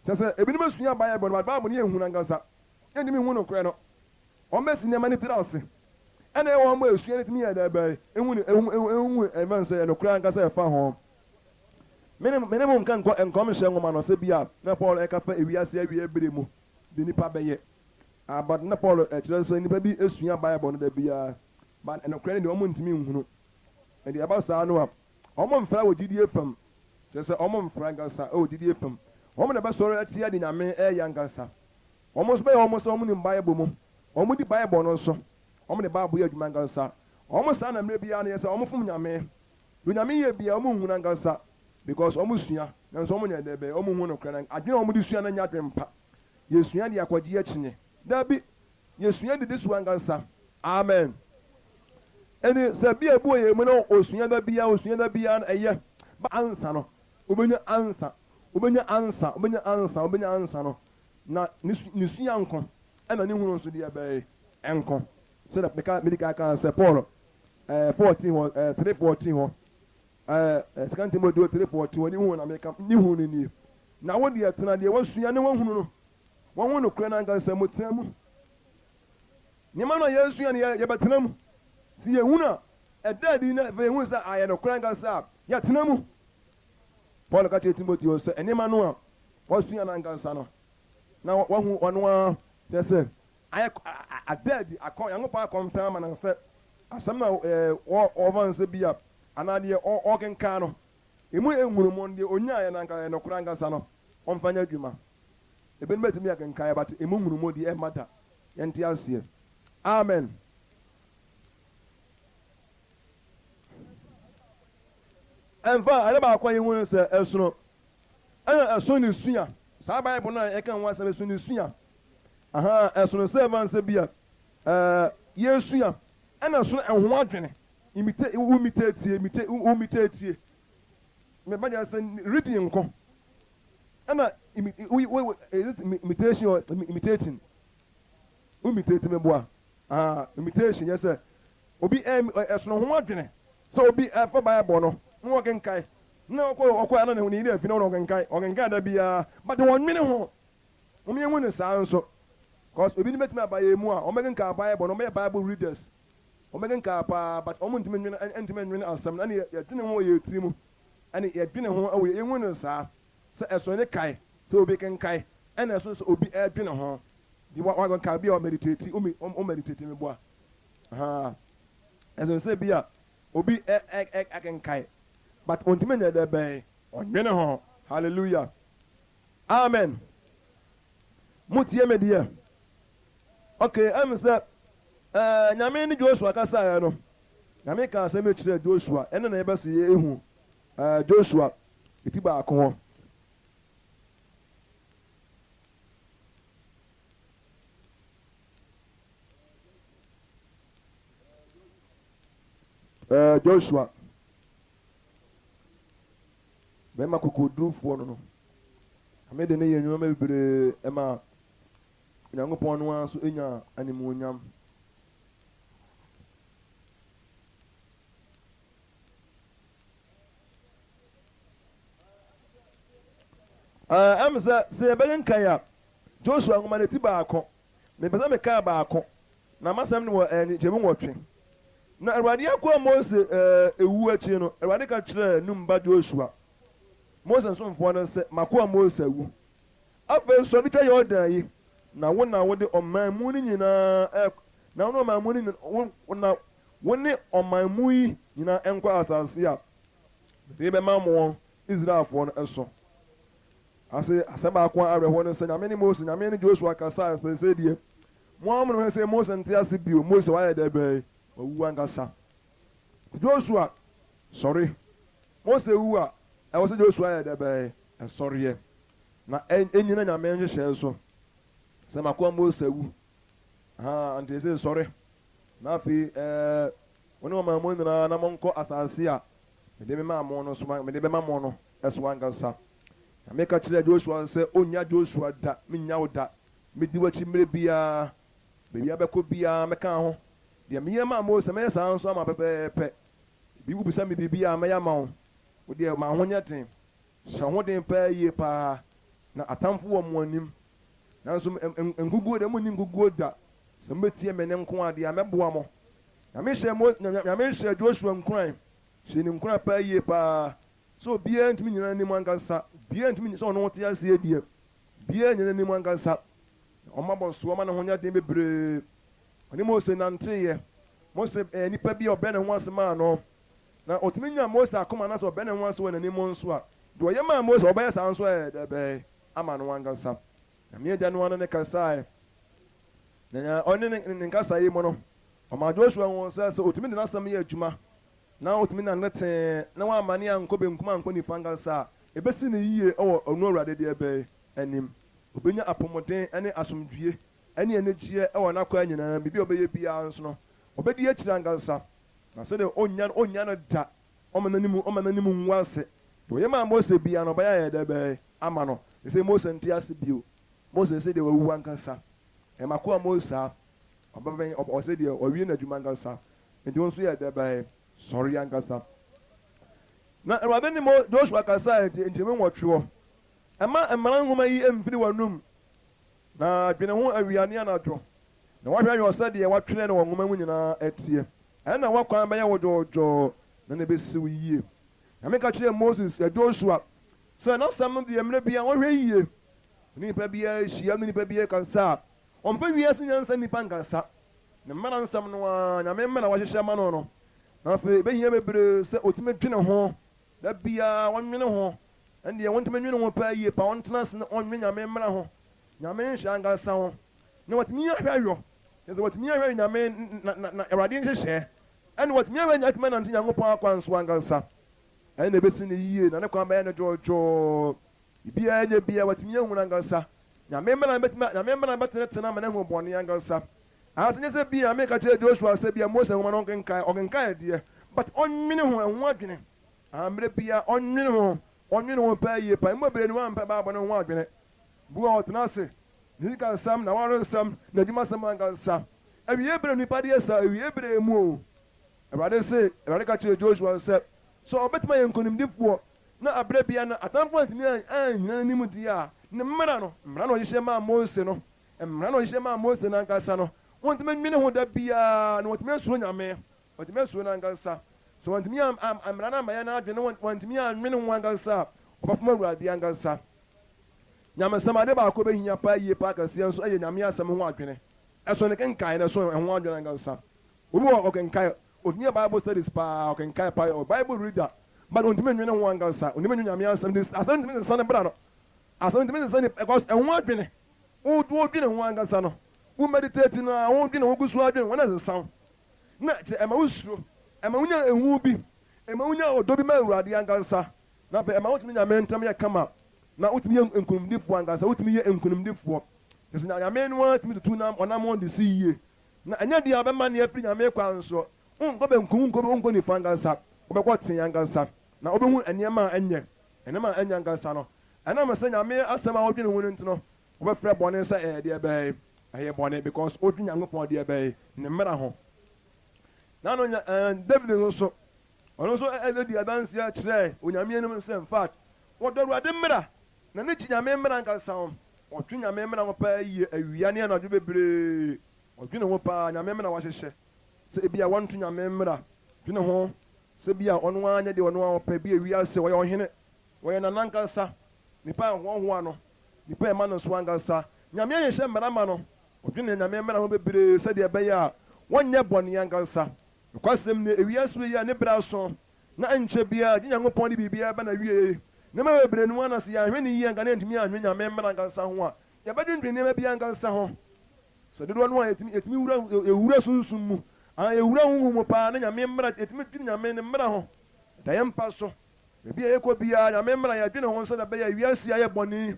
Kyerɛ sɛ ebinom asua Bible no but Bible no yɛnhunu ankasa. Yɛntumi nhu nokorɛ no. Wɔbɛsi nneɛma no tiri ase. Ɛna ɛwɔ wɔn a esua no tumi yɛ dɛ bɛn ehu ne ehu ehu ehu ɛmfa nsɛ yɛ nokorɛ ankasa ɛfa ho. Me ne me ne mo nka nkɔ nkɔmhyɛ nwoma no sɛ bi a na Paul ɛka fa ewiase awiei bere mu de nipa bɛyɛ. Ah but na Paul ɛkyerɛ sɛ nipa bi esua Bible no da biara but nokorɛ no deɛ wɔn ntumi nhunu. Ɛnti ɛba saa no a wɔn mfra wɔ gyidie fam. Kyerɛ sɛ wɔn mfra ankasa wɔ gyidie fam. Wɔn na ɛbɛsɔre atia de Nyame ɛyɛ ankasa. Wɔn nso bɛyɛ wɔn sɛ wɔnim Bible mu. Wɔdi Bible no nso. Wɔde Bible yɛ adwuma ankasa. Wɔn saa na mmerɛ biara no yɛ sɛ wɔfom Nyame. Deɛ Onyame yɛ biara wɔn nhunu ankasa because wɔn sua nanso wɔn nyɛ dɛbɛn, wɔn nhu nokorɛ no. Adwene a wɔde sua no nyɛ adwene pa. Yɛsua de akɔgye akyinnye? Dabi. Yɛsua de di so ankasa. Amen. Enti sɛ bi a ebi wɔ yɛn mu na osua da biara, osua da biara no, ɛyɛ. Ba ansa no, wobɛnya ansa, wobɛnya ansa, wobɛnya ansa, wobɛnya ansa no. Na ne su, ne sua nko, ɛna ne hunu nso deɛ bɛn nko. Sɛdeɛ meka, medi kan kaa sɛ Paul, ɛɛ, 14 hɔ, ɛɛ, 3:14 hɔ, ɛɛ, ɛɛ, Second Timothy 3:14 hɔ, ne hunu na meka, ne hunu no nie. Na wo deɛ, tena deɛ woasua ne woahunu no, woahu nokorɛ no ankasa mu, tena mu. Nneɛma no a yɛresua no, yɛ, yɛbɛtena mu. Sɛ yɛhunu a, ɛda adi na afei yɛhunu sɛ ayɛ nokorɛ ankasa a, yɛtena mu. Paul ka kyerɛɛ Timoteo sɛ nneɛma no a wasua no ankasa no, na wahu ɔno ara, kyerɛ sɛ, ayɛ ada adi, akɔ Nyankopɔn akɔmfɛn ama no sɛ asɛm no a ɔfa no sɛ bi a anaa deɛ ɔrekenkan no, emu nhunumu no, deɛ onyaeɛ no ankasa, ɛyɛ nokorɛ ankasa no, ɔmfa nyɛ adwuma. Ebinom bɛtumi akenkan but emu nhunumu deɛ ɛmma da. Yɛnte aseɛ. Amen. Ɛmfa ade baako a yehu ne sɛ ɛsono ɛna ɛsono ne sua. Saa Bible no a yɛka ho asɛm ɛsono ne sua. Aha, ɛsono sɛ ɛfa nsɛ bi a ɛɛ yɛsua ɛna ɛsono ɛho adwene. Imita wo imitate imita wo imitate. Me ba deɛ sɛ reading nko ɛna imi wo wo is it imitation or imitating? Wo imitate me boa. Ah imitation yɛ sɛ obi ɛ ɛsono ho adwene sɛ obi ɛfa Bible no na ɔkenkan na ɔkɔ ɔkɔ ɛna ne ne yere afi na ɔkenkan ɔkenkan da biara but wɔnwene ho. Wɔn yɛn hu no saa nso cause ebi no bɛtumi aba yɛn mu a wɔn bɛkenkan Bible no wɔn bɛyɛ Bible readers. Wɔbɛkenkan paa but wɔn ntumi nwene ntumi nwene asɛm no ɛne yɛdwene ho wɔ yɛn tiri mu ɛne yɛdwene ho wɔ yɛhu no saa sɛ ɛso ne kae sɛ obi kenkae ɛna ɛso sɛ obi ɛdwene ho nti wa wa kan bi a ɔmeditate omi ɔmeditate mi boa ahaa ɛso sɛ bi a obi ɛ ɛ ɛ akenkae but ontumi nyɛ dɛ bɛn ɔnwene ho. Hallelujah, amen. Mo tie me deɛ? Ok, ɛm sɛ ɛɛ Nyame ne Joshua kasaeɛ no, Nyame kaa asɛm bi kyerɛɛ Joshua, ɛno na yɛbɛse yɛhu ɛɛ Joshua ti baako hɔ. Ɛɛ Joshua, bɛrima kokoɔdurufoɔ no no, Nyame de no yɛɛ nnwuma bebree ɛma Onyankopɔn no ara nso nyaa animuonyam. Ɛm sɛ sɛ yɛbɛkenkan a, Joshua nwoma no ti baako, mepɛ sɛ mekaa baako, na m'asɛm no wɔ nkyɛmu nwɔtwe. Na Awurade akoa Mose ewu akyi no, Awurade ka kyerɛɛ Nun ba Joshua, Mose somfoɔ no sɛ, M'akoa Mose awu. Afei sɔre twa Yordan yi, na wo na wode ɔman mu no nyinaa ɛ, na wo ne ɔman mu no nyina, wo, na wo ne ɔman mu yi nyinaa nkɔ asase a mede rebɛma wɔn, Israelfoɔ no so. Ase, asɛm baako a awerɛhoɔ ne sɛ, Nyame ne Mose, Nyame ne Joshua kasae sɛ, Seesei deɛ, mo ara monim sɛ Mose nte ase bio, Mose wayɛ dɛ bɛn? Wawu ankasa. Nti Joshua, sɔre. Mose wu a, ɛwɔ sɛ Joshua yɛ dɛ bɛn? Ɛsɔreɛ. Na ɛnnyina Nyame nhyehyɛɛ so sɛ m'akoa Mose awu, ahaa, nti ese sɔre, na afei ɛɛ, wo ne ɔman mu nyinaa na monkɔ asase a mede memaa mo no so, mede bɛma mo no so ankasa. Nyame ka kyerɛɛ Joshua sɛ onnya Joshua da, mennya wo da, medi w'akyi mmerɛ biara, baabi a bɛkɔ biara mɛka ho, deɛ meyɛ maa Mose mɛyɛ saa nso ama pɛpɛɛpɛ, bi wobisa me biribi a mɛyɛ ama wo, wo deɛ ma ho nyɛ den. Hyɛ ho den paa yie paa, na atamfo wɔ mo anim. Nanso nkoguo deɛ, monni nkoguo da. Sɛ mobɛtie me nne nko ara deɛ a, mɛboa mo. Nyame hyɛɛ Mo, Nyame hyɛɛ Joshua nkuran, hyɛɛ no nkuran paa yie paa, sɛ obiara ntumi nnyina n'anim ankasa, obiara ntumi, sɛ ɔno ɔte aseɛ deɛ, obiara nnyina n'anim ankasa. Na ɔma bɔsoɔ ma ne ho nyɛ den bebree. Ɔne Mose nanteeɛ. Mose yɛ nipa bi a ɔbrɛ ne ho ase maa no. Na ɔtumi nya Mose akoma na sɛ ɔbrɛ ne ho ase wɔ n'anim nso a, deɛ ɔyɛ maa Mose, ɔbɛyɛ saa nso ayɛ dɛ bɛn ama no ankasa. Nyame Agya no ara ne no kasaeɛ, na ɔne ne ne nkasa yi mu no, ɔmaa Joshua huu sɛ, sɛ ɔtumi de n'asɛm yɛ adwuma, na ɔtumi nante tee, na wammane ankɔ benkum ankɔ nifa ankasa a, ɛbɛsi no yie wɔ ɔno Awurade deɛ bɛn anim. Ɔbɛnya apɔmuden ne asomdwoeɛ ne anigyeɛ wɔ n'akwan nyinaa mu, biribi a ɔbɛyɛ biara nso no, ɔbɛdi akyire ankasa. Na sɛdeɛ ɔnnya no, ɔnnya no da, ɔmma n'anim, ɔmma n'anim ngu ase. Deɛ ɔyɛ maa Mose biara no, ɔbɛyɛ ayɛ dɛ bɛn ama no. Seesei Mose nte ase bio. Mose seesei deɛ wawu ankasa. Ɛyɛ m'akoa Mose a, ɔba bɛn, ɔba, ɔsɛ deɛ wawie n'adwuma ankasa. Enti wo nso yɛ dɛ bɛn, sɔre ankasa. Na Awurade ne Mo, Joshua kasae nti, nkyɛmu nwɔtwe hɔ. Mma mmara nwoma yi mmfiri w'anom, Na dwene ho awia ne anadwo, na woahwɛ ayɔ sɛdeɛ wɔatwerɛ no wɔ nwoma mu nyinaa teɛ. Ɛnna w'akwan bɛyɛ wo dwoodwoo, na na ɛbɛsi wo yie. Nyame ka kyerɛɛ Moses, Joshua, sɛ n'asɛm no deɛ mmerɛ biara ɔnhwɛ yie. Ɔne nipa biara hyia, ɔne nipa biara kasa a, ɔmfa wiase nyansa nnipa nkasa. Ne mmara nsɛm no ara, Nyame mmara a wahyehyɛ ama no no, na afei ɛbɛhia bebree sɛ ɔtumi dwene ho, da biara ɔnwene ho. Ɛndeɛ ɔntumi nwene ho paa yie paa, ɔntena ase na ɔnwene Nyame mmara ho. Nyame nhyɛ ankasa ho, na watumi ahwɛ ayɔ, kyerɛ sɛ watumi ahwɛ Nyame na na na Awurade nhyehyɛɛ, ɛna watumi ahwɛ atumi anante Nyankopɔn akwan so ankasa, ɛna ebesi no yie, na ne kwan bɛyɛ no dwoodwoo, biribiara nyɛ biara watumi ahunu ankasa, Nyame mmara no bɛtumi Nyame mmara no bɛtenetene ama no ahu bɔne ankasa. Anaasɛ nyɛ sɛ bi a Nyame ka kyerɛɛ Joshua sɛ bia Mose nwoma no ɔnkenkan, ɔkenkan deɛ, but. But ɔnwene ho, ɛho adwene. Ahaa, mmerɛ biara ɔnwene ho, ɔnwene ho paa yie paa. Emu bebree no wampɛ Bible no ho adwene. Bi wɔ hɔ ɔtena ase, ne sikasɛm, n'awaresɛm, n'adwumasɛm ankasa. Awiei berɛ nnipa deɛ saa, awiei berɛ mu o. Awurade se, Awurade ka kyerɛɛ Joshua sɛ, sɛ ɔbɛtumi ayɛ nkonimdifoɔ na aberɛ biara no atamfoɔ antumi annyina n'anim deɛ a, ne mmara no, mmara no a ɔhyehyɛ maa Mose no, mmara no a ɔhyehyɛ maa Mose no ankasa no, wɔntumi nnwene ho da biara na wɔatumi asuro Nyame, wɔatumi asuro no ankasa. Sɛ wɔantumi am, am, mmara no ammɛyɛ n'adwene na wɔantumi annwene ho ankasa a, wɔbɛfom Awurade ankasa. Nyamesɛm, ade baako a ɛbɛhia paa yie paa kɛseɛ nso yɛ Nyame asɛm ho adwene. Ɛso ne kenkan na ɛso ɛho adwene ankasa. Obi wɔ hɔ ɔkenkan, otumi yɛ Bible studies paa, ɔkenkan paa, ɔyɛ Bible reader, but ontumi nnwene ho ankasa, ontumi nnwene Nyame asɛm nti asɛm ntumi nsesa ne bra no. Asɛm ntumi nsesa ne because ɛho adwene, wo wodwene ho ankasa no, wo meditate no a, wodwene ho, wogu so adwene ho na ɛsesa wo. Na kyerɛ ɛma wo suro, ɛma wonya ehu bi, ɛma wonya ɔdɔ bi ma Awurade ankasa, na afei ɛma wotumi Nyame ntam yɛ kama, na wotumi yɛ nkonimdifoɔ ankasa, wotumi yɛ nkonimdifoɔ. Kyerɛ sɛ Nyame no ara tumi tutu nam ɔnamɔn de si yie. Na ɛnyɛ deɛ ɔbɛma no afiri Nyame kwan soɔ. Wonkɔ benkum, wonkɔ wonkɔ nifa ankasa, wobɛkɔ tee ankasa, na wobɛhu nneɛma a ɛnyɛ, nneɛma a ɛnyɛ ankasa no. Ɛnam sɛ Nyame asɛm a wodwene ho no nti no, wobɛfrɛ bɔne sɛ ɛyɛ deɛ bɛn? Ɛyɛ bɔne, because wodwene Nyankopɔn deɛ bɛn? Ne mmara ho. Na no nya ɛɛ David nso so, ɔno nso ɛde di adanseɛ kyerɛɛ Onyame anim sɛ, in fact, wɔdɔ Awurade mmara, N'ani gye Nyame mmara ankasa ho. Ɔdwen Nyame mmara ho paa yie awia ne anadwo bebree. Ɔdwene ho paa, Nyame mmara a wahyehyɛ. Sɛ ebia wɔnto Nyame mmara. Dwene ho sɛ ebia ɔno ara nyɛ deɛ ɔno ara ɔpɛ. Ebia wiase ɔyɛ ɔhene, ɔyɛ nana ankasa. Nipa a ɛhoahoa no, nipa a ɛma no so ankasa. Nyame ahyehyɛ mmara ama no. Ɔdwene Nyame mmara ho bebree sɛdeɛ ɛbɛyɛ a wɔnyɛ bɔne ankasa. Nokwasɛm nie, ewiase wei a ne berɛ aso Na ɛnkyɛ biara, gye Nyankopɔn de biribiara ba n'awiei. Nneɛma bebree no ara na sɛ yɛanhwɛ no yie anka na yɛntumi annwen Nyame mmara ankasa ho a, yɛbɛdwendwen nneɛma bi ankasa ho. Sɛ dodoɔ no ara yɛtumi yɛtumi wura yɛwura sunsum mu anaa yɛwura honhom mu paa na Nyame mmara yɛtumi dwene Nyame ne mmara ho. Ɛda yɛn mpa so. Baabi a yɛkɔ biara Nyame mmara yɛdwene ho sɛdeɛ ɛbɛyɛ a wiase yi ayɛ bɔne yi,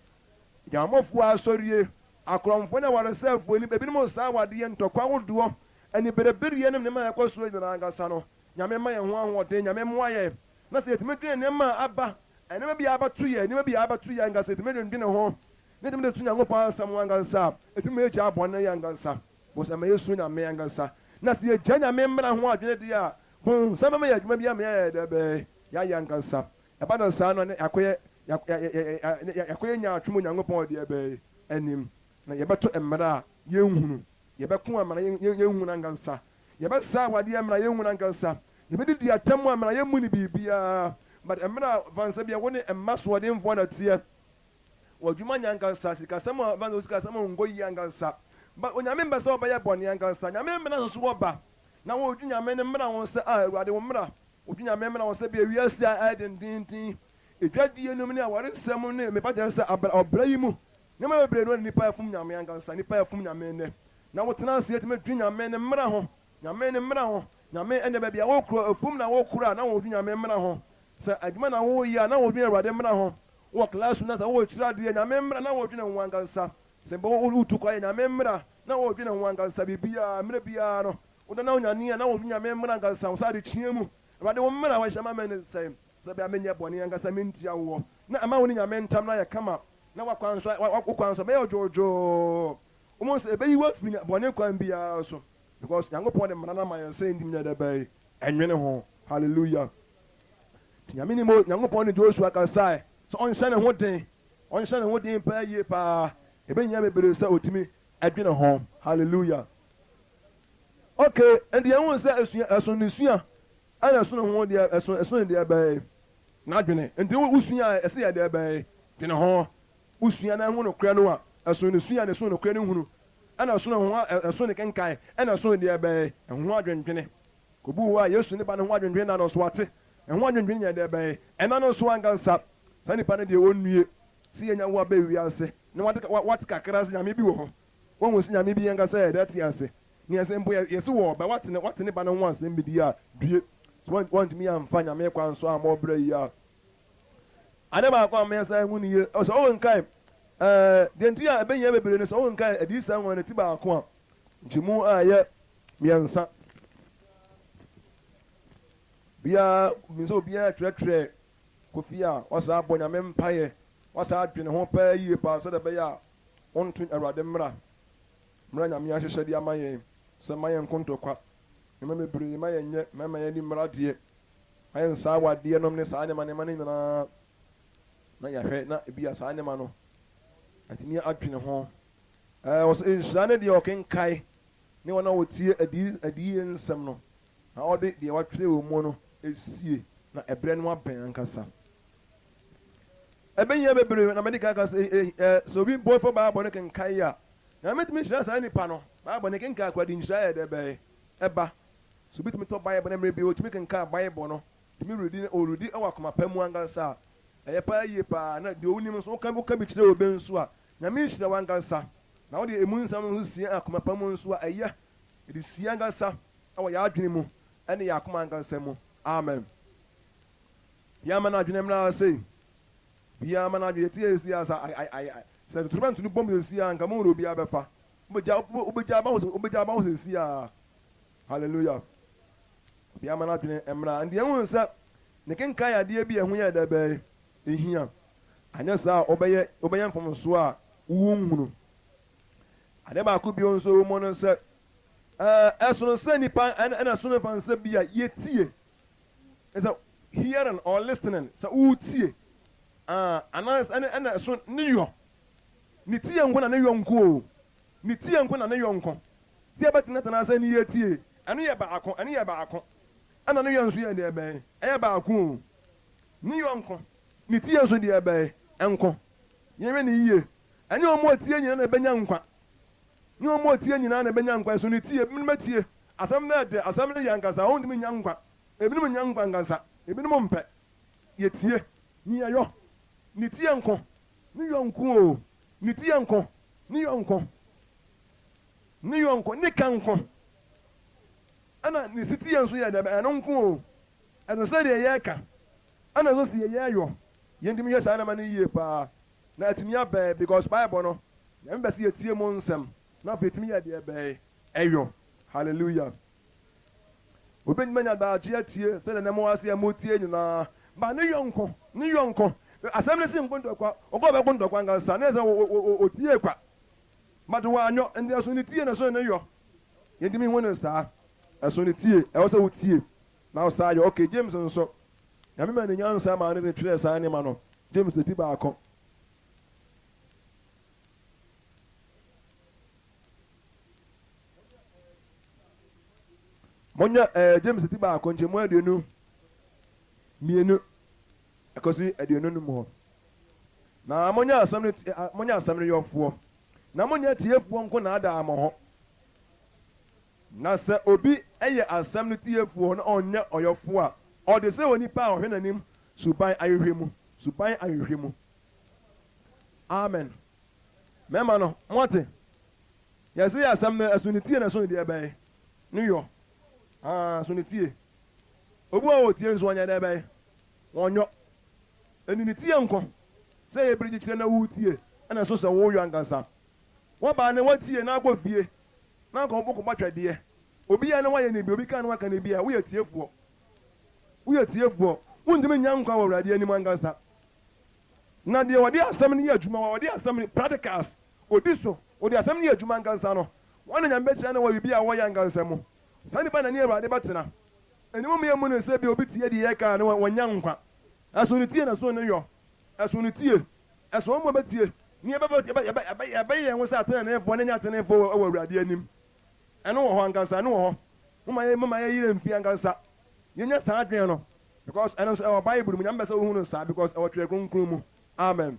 adwamammɔfoɔ asɔrie, akorɔmfoɔ ne awaresɛefoɔ nnipa ebinom saa awadeɛ, ntɔkwa ahodoɔ, aniberebereɛ ne nneɛma a ɛkɔ soɔ nyinaa ankasa no, Nyame mma yɛn ho ahoɔden, Nyame mmoa yɛn na sɛ yɛtumi dwene nneɛma a aba, nneɛma bi a abɛto yɛn, nneɛma bi a abɛto yɛn ankasa, yɛtumi dwendwene ho na yɛtumi de to Nyankopɔn asɛm ho ankasa a, ɛtumi ma yɛgyaa bɔne yɛ ankasa. Because ɛma yɛsuro Nyame ankasa. Na sɛ yɛgyaa Nyame mmara ho adwene deɛ a, bonsam bɛma yɛn adwuma bi ama yɛayɛ dɛ bɛn? Yɛayɛ ankasa. Ɛba no saa no a, na yɛakɔyɛ, yɛakɔyɛ nyaatwom wɔ Nyankopɔn deɛ bɛn? Anim. Na yɛbɛto mmara a yɛnhunu. Yɛbɛko amena yɛnhunu ankasa. Yɛbɛsɛe awadeɛ amena yɛnhunu ankasa. Yɛbɛdidi atɛm amena yɛmmu no biribiara. But mmerɛ a fa no sɛ bia wo ne mma soɔdenfoɔ na teɛ, w'adwuma nyɛ ankasa, sikasɛm a fa no sɛ wo sikasɛm nkɔ yie ankasa. But Onyame mpɛ sɛ wobɛyɛ bɔne ankasa. Nyame mmara nso so wɔba na wodwe Nyame ne mmara ho sɛ ah Awurade wo mmara. Wodwe Nyame mmara ho sɛ bia wiase a ayɛ dendenden, edwadie nom ne awaresɛm ne mepa kyerɛ sɛ abra ɔbra yi mu Nneɛma bebree no nnipa ɛfom Nyame ankasa, nnipa ɛfom Nyame nnɛ. Na wo tena ase tumi dwen Nyame ne mmra ho, Nyame ne mmra ho, Nyame ɛnɛ baabi a wo korɔ, afum na wo korɔ a na wo dwen Nyame mmra ho. Sɛ adwuma na wo yɛ a na wo dwen Awurade mmra ho. Wo wɔ class room na sɛ wo kyerɛ adeɛ Nyame mmra na wo dwene ho ankasa. Sɛ mpo wo tu kwan yɛ Nyame mmra na wo dwene ho ankasa. Biribiara, mmerɛ biara no wo da na wo nyane a na wo dwen Nyame mmra ankasa. Wo sɛ adekyeɛ mu, Awurade wo mmra a wahyɛ ma me ne sɛn? Sɛ ɛbɛyɛ a menyɛ bɔne ankasa mentia woɔ na ɛma wo ne Nyame ntam no ayɛ kama. Na w'akwan nso, wo kwan nso ɛbɛyɛ dwoodwoo. Wohu sɛ ɛbɛyi wo afiri bɔne kwan biara so. Because Nyankopɔn de mmara no ama yɛn sɛ yɛntumi nyɛ dɛ bɛn? Ɛnwene ho. Hallelujah. Nti Nyame ne Mo, Nyankopɔn ne Joshua kasae sɛ ɔnhyɛ ne ho den. Ɔnhyɛ ne ho den paa yie paa. Ɛbɛhia bebree sɛ ɔtumi ɛdwene ho. Hallelujah. Okay, nti yɛhu sɛ ɛsua, ɛso ne sua, ɛna ɛso ne ho deɛ, ɛso, ɛso ne deɛ bɛn? N'adwene. Enti wo wosua a, ɛsɛ yɛ dɛ bɛn? Dwene ho. Wosua na ehu nokorɛ no a, ɛsono ne sua na ɛsono nokorɛ no hunu, ɛna ɛsono ho a ɛsono ne kenkan, ɛna ɛsono deɛ bɛn? Ɛho adwendwene. Kɔbu hɔ a, Yesu ne Ba no ho adwendwene na no nso ate. Ɛho adwendwene yɛ dɛ bɛn? Ɛna no nso ankasa. Saa nipa no deɛ ɔnnue. Sɛ yɛnya wo aba wiase na wate wate kakra sɛ Nyame bi wɔ hɔ. Wahu sɛ Nyame bi ankasa yɛ dɛ te ase. Nea sɛ mpo yɛse wɔ ɔba, wate ne wate ne ba no ho asɛm bi di a, due. Sɛ woantumi amfa Nyame kwan so ammɔ ɔbra yi a. Ade baako a meyɛ san hu no yie, sɛ wonkae ɛɛ deɛ nti a ɛbɛhia bebree no, sɛ wonkae Adiyisɛm nwoma no ti baako a, nkyɛmu a ɛyɛ mmiɛnsa. Obiara, menim sɛ obiara retwerɛtwerɛ kɔ fie a, wasan abɔ Nyame mpaeɛ, wasan adwene ho paa yie paa sɛdeɛ ɛbɛyɛ a wonto Awurade mmara, mmara Nyame ahyehyɛ de ama yɛn sɛ mma yɛnko ntɔkwa, nneɛma bebree mma yɛnyɛ, mma mma yɛnni mmara deɛ, mma yɛnsa awadeɛ nom ne saa nneɛma nneɛma no nyinaa, na yɛahwɛ na ebia saa nneɛma no atumi adwene ho. Ɛɛ, wɔsɛ nhyira ne deɛ ɔkenkae ne wɔn a wɔtie adiyi adiyie nsɛm no, na ɔde deɛ wɔatwerɛ wɔ mu no sie, na ɛberɛ no abɛn ankasa. Ɛbɛhia bebree, na madi kan aka sɛ, ɛ, sɛ obi mpo fa Bible no kenkan a, Nyame tumi hyira saa nipa no. Bible no kenkan koraa de nhyira yɛ dɛ bɛn? Ɛba. Sɛ obi tumi tɔ Bible na mmerɛ biara ɔtumi kenkan Bible no, tumi redi, ɔredi wɔ akoma pa mu ankasa a, ɛyɛ paa yie paa. Na deɛ wonim nso, woka, woka bi kyerɛ obi nso a, Nyame nhyira wo ankasa. Na wode emu nsɛm no nso sie akoma pa mu nso a, ɛyɛ. Yɛde sie ankasa wɔ yɛn adwene mu ne yɛn akoma ankasa mu. Amen. Biara mma n'adwene mmra ha sei. Biara mma n'adwene, yɛte ha seesei a, sɛ ai, ai, ai, ai, sɛ totorobɛnto no bom seesei a, anka mohu deɛ obiara bɛfa. Wobɛgya, wobɛgya aba hɔ, wobɛgya aba hɔ seesei a. Hallelujah. Obiara mma n'adwene mmra. Nti yɛhu sɛ ne kenkan yɛ adeɛ bi a ɛho yɛ dɛ bɛn, ɛhia. Anyɛ saa a, wobɛyɛ, wobɛyɛ mfomsoɔ a wonhunu. Adeɛ baako bio nso wɔ mu no sɛ, ɛɛ, ɛsono sɛ nipa ɛna ɛsono mfa nsɛ bi a yɛtie. Sɛ hearing or listening, sɛ wotie, ah, anaasɛ ɛne ɛna ɛso ne yɔ. Ne tie nko na ne yɔ nko o. Ne tie nko na ne yɔ nko. Sɛ yɛbɛtenatena ase ne yɛtie, ɛno yɛ baako, ɛno yɛ baako. Ɛna ne yɔ nso yɛ deɛ bɛn? Ɛyɛ baako o. Ne yɔ nko, ne tie nso deɛ bɛn? Nko. Yɛnhwɛ no yie. Ɛnyɛ wɔn a wɔtie nyinaa na ɛbɛnya nkwa. Ɛnyɛ wɔn a wɔtie nyinaa na ɛbɛnya nkwa. Ɛso ne tie, ebinom atie. Asɛm no yɛ dɛ, asɛm no yɛ ankasa, wɔntumi nnya nkwa. Ebinom nnya nkwa ankasa, ebinom mpɛ. Yɛtie, ne yɛyɔ. Ne tie nko, ne yɔ nko o. Ne tie nko, ne yɔ nko. Ne yɔ nko, ne ka nko. Ɛna ne sitie nso yɛ dɛ, ɛno nko o. Ɛno sɛ deɛ yɛka, ɛna nso sɛ yɛyɔ. Yɛntumi hwɛ saa nneɛma no yie paa. Na atumi abɛɛ because bible no Nyame pɛ sɛ yɛtie mu nsɛm na afei yɛtumi yɛ deɛ ɛbɛɛ ɛyɔ. Hallelujah. Obi ntumi anya daakye atie sɛdeɛ na mo ase a motie nyinaa ba ne yɔnko ne yɔnko asɛm no si nko ntɔkwa ɔkɔ ɔbɛko ntɔkwa ankasa ne sɛ ɔtie kwa but wanyɔ nti ɛso ne tie na ɛso ne yɔ yɛntumi hu no saa ɛso ne tie ɛwɔ sɛ wotie na wosaa yɔ. Okay, James nso Nyame ma ne nyansa maa no de twerɛɛ saa nneɛma no. James ti baako. Monyɛ ɛɛ eh, James ti baako nkyɛmu 22 ɛkɔsi 25 hɔ. Na monyɛ asɛm no monyɛ asɛm no yɔfoɔ, na monyɛ tiefoɔ nko na adaa mo ho. Na sɛ obi yɛ asɛm no tiefoɔ na ɔnyɛ ɔyɔfoɔ a, ɔte sɛ onipa a ɔhwɛ n'anim suban ahwehwɛ mu, suban ahwehwɛ mu. Amen. Mmarima no, moate? Yɛse yɛ asɛm no, ɛso ne tie na ɛso ne deɛ bɛn? Ne yɔ. Ah, ɛso ne tie. Obi wɔ hɔ ɔtie nso ɔnyɛ deɛ bɛn? Ɔnyɔ. Ɛni ne tie nko. Sɛ yɛ birigyi kyerɛ na wotie, ɛna ɛso sɛ woyɔ ankasa. Wɔbaa ne wɔtie na akɔ fie. Na anka wɔbɔ kɔbɔ twɛdeɛ. Obi a na wayɛ no bi, obi ka na waka no bi a, woyɛ tiefoɔ. Woyɛ tiefoɔ. Wontumi nnya nkwa wɔ Awurade anim ankasa. Na deɛ ɔde asɛm no yɛ adwuma, ɔde asɛm no, practicals, ɔdi so, ɔde asɛm no yɛ adwuma ankasa no, wɔn na Nyame bɛhyira no wɔ biribi a wɔyɛ ankasa mu. Saa nipa no na ne Awurade bɛtena. Ɛnni mu mmiɛ mu no sɛ bi obi tie deɛ yɛka a na wanya nkwa. Ɛso ne tie na ɛso ne yɔ. Ɛso ne tie. Ɛso wɔn a wɔbɛtie, ne yɛbɛyɛ yɛn ho sɛ ateneneefoɔ na yɛnyɛ ateneneefoɔ wɔ Awurade anim. Ɛno wɔ hɔ ankasa, ɛno wɔ hɔ. Momma yɛ, momma yɛyere mfi ankasa. Yɛnya saa adwene no, because ɛno nso ɛwɔ Bible mu. Nyame pɛ sɛ wohu no saa, because ɛwɔ Twerɛ Kronkron mu. Amen.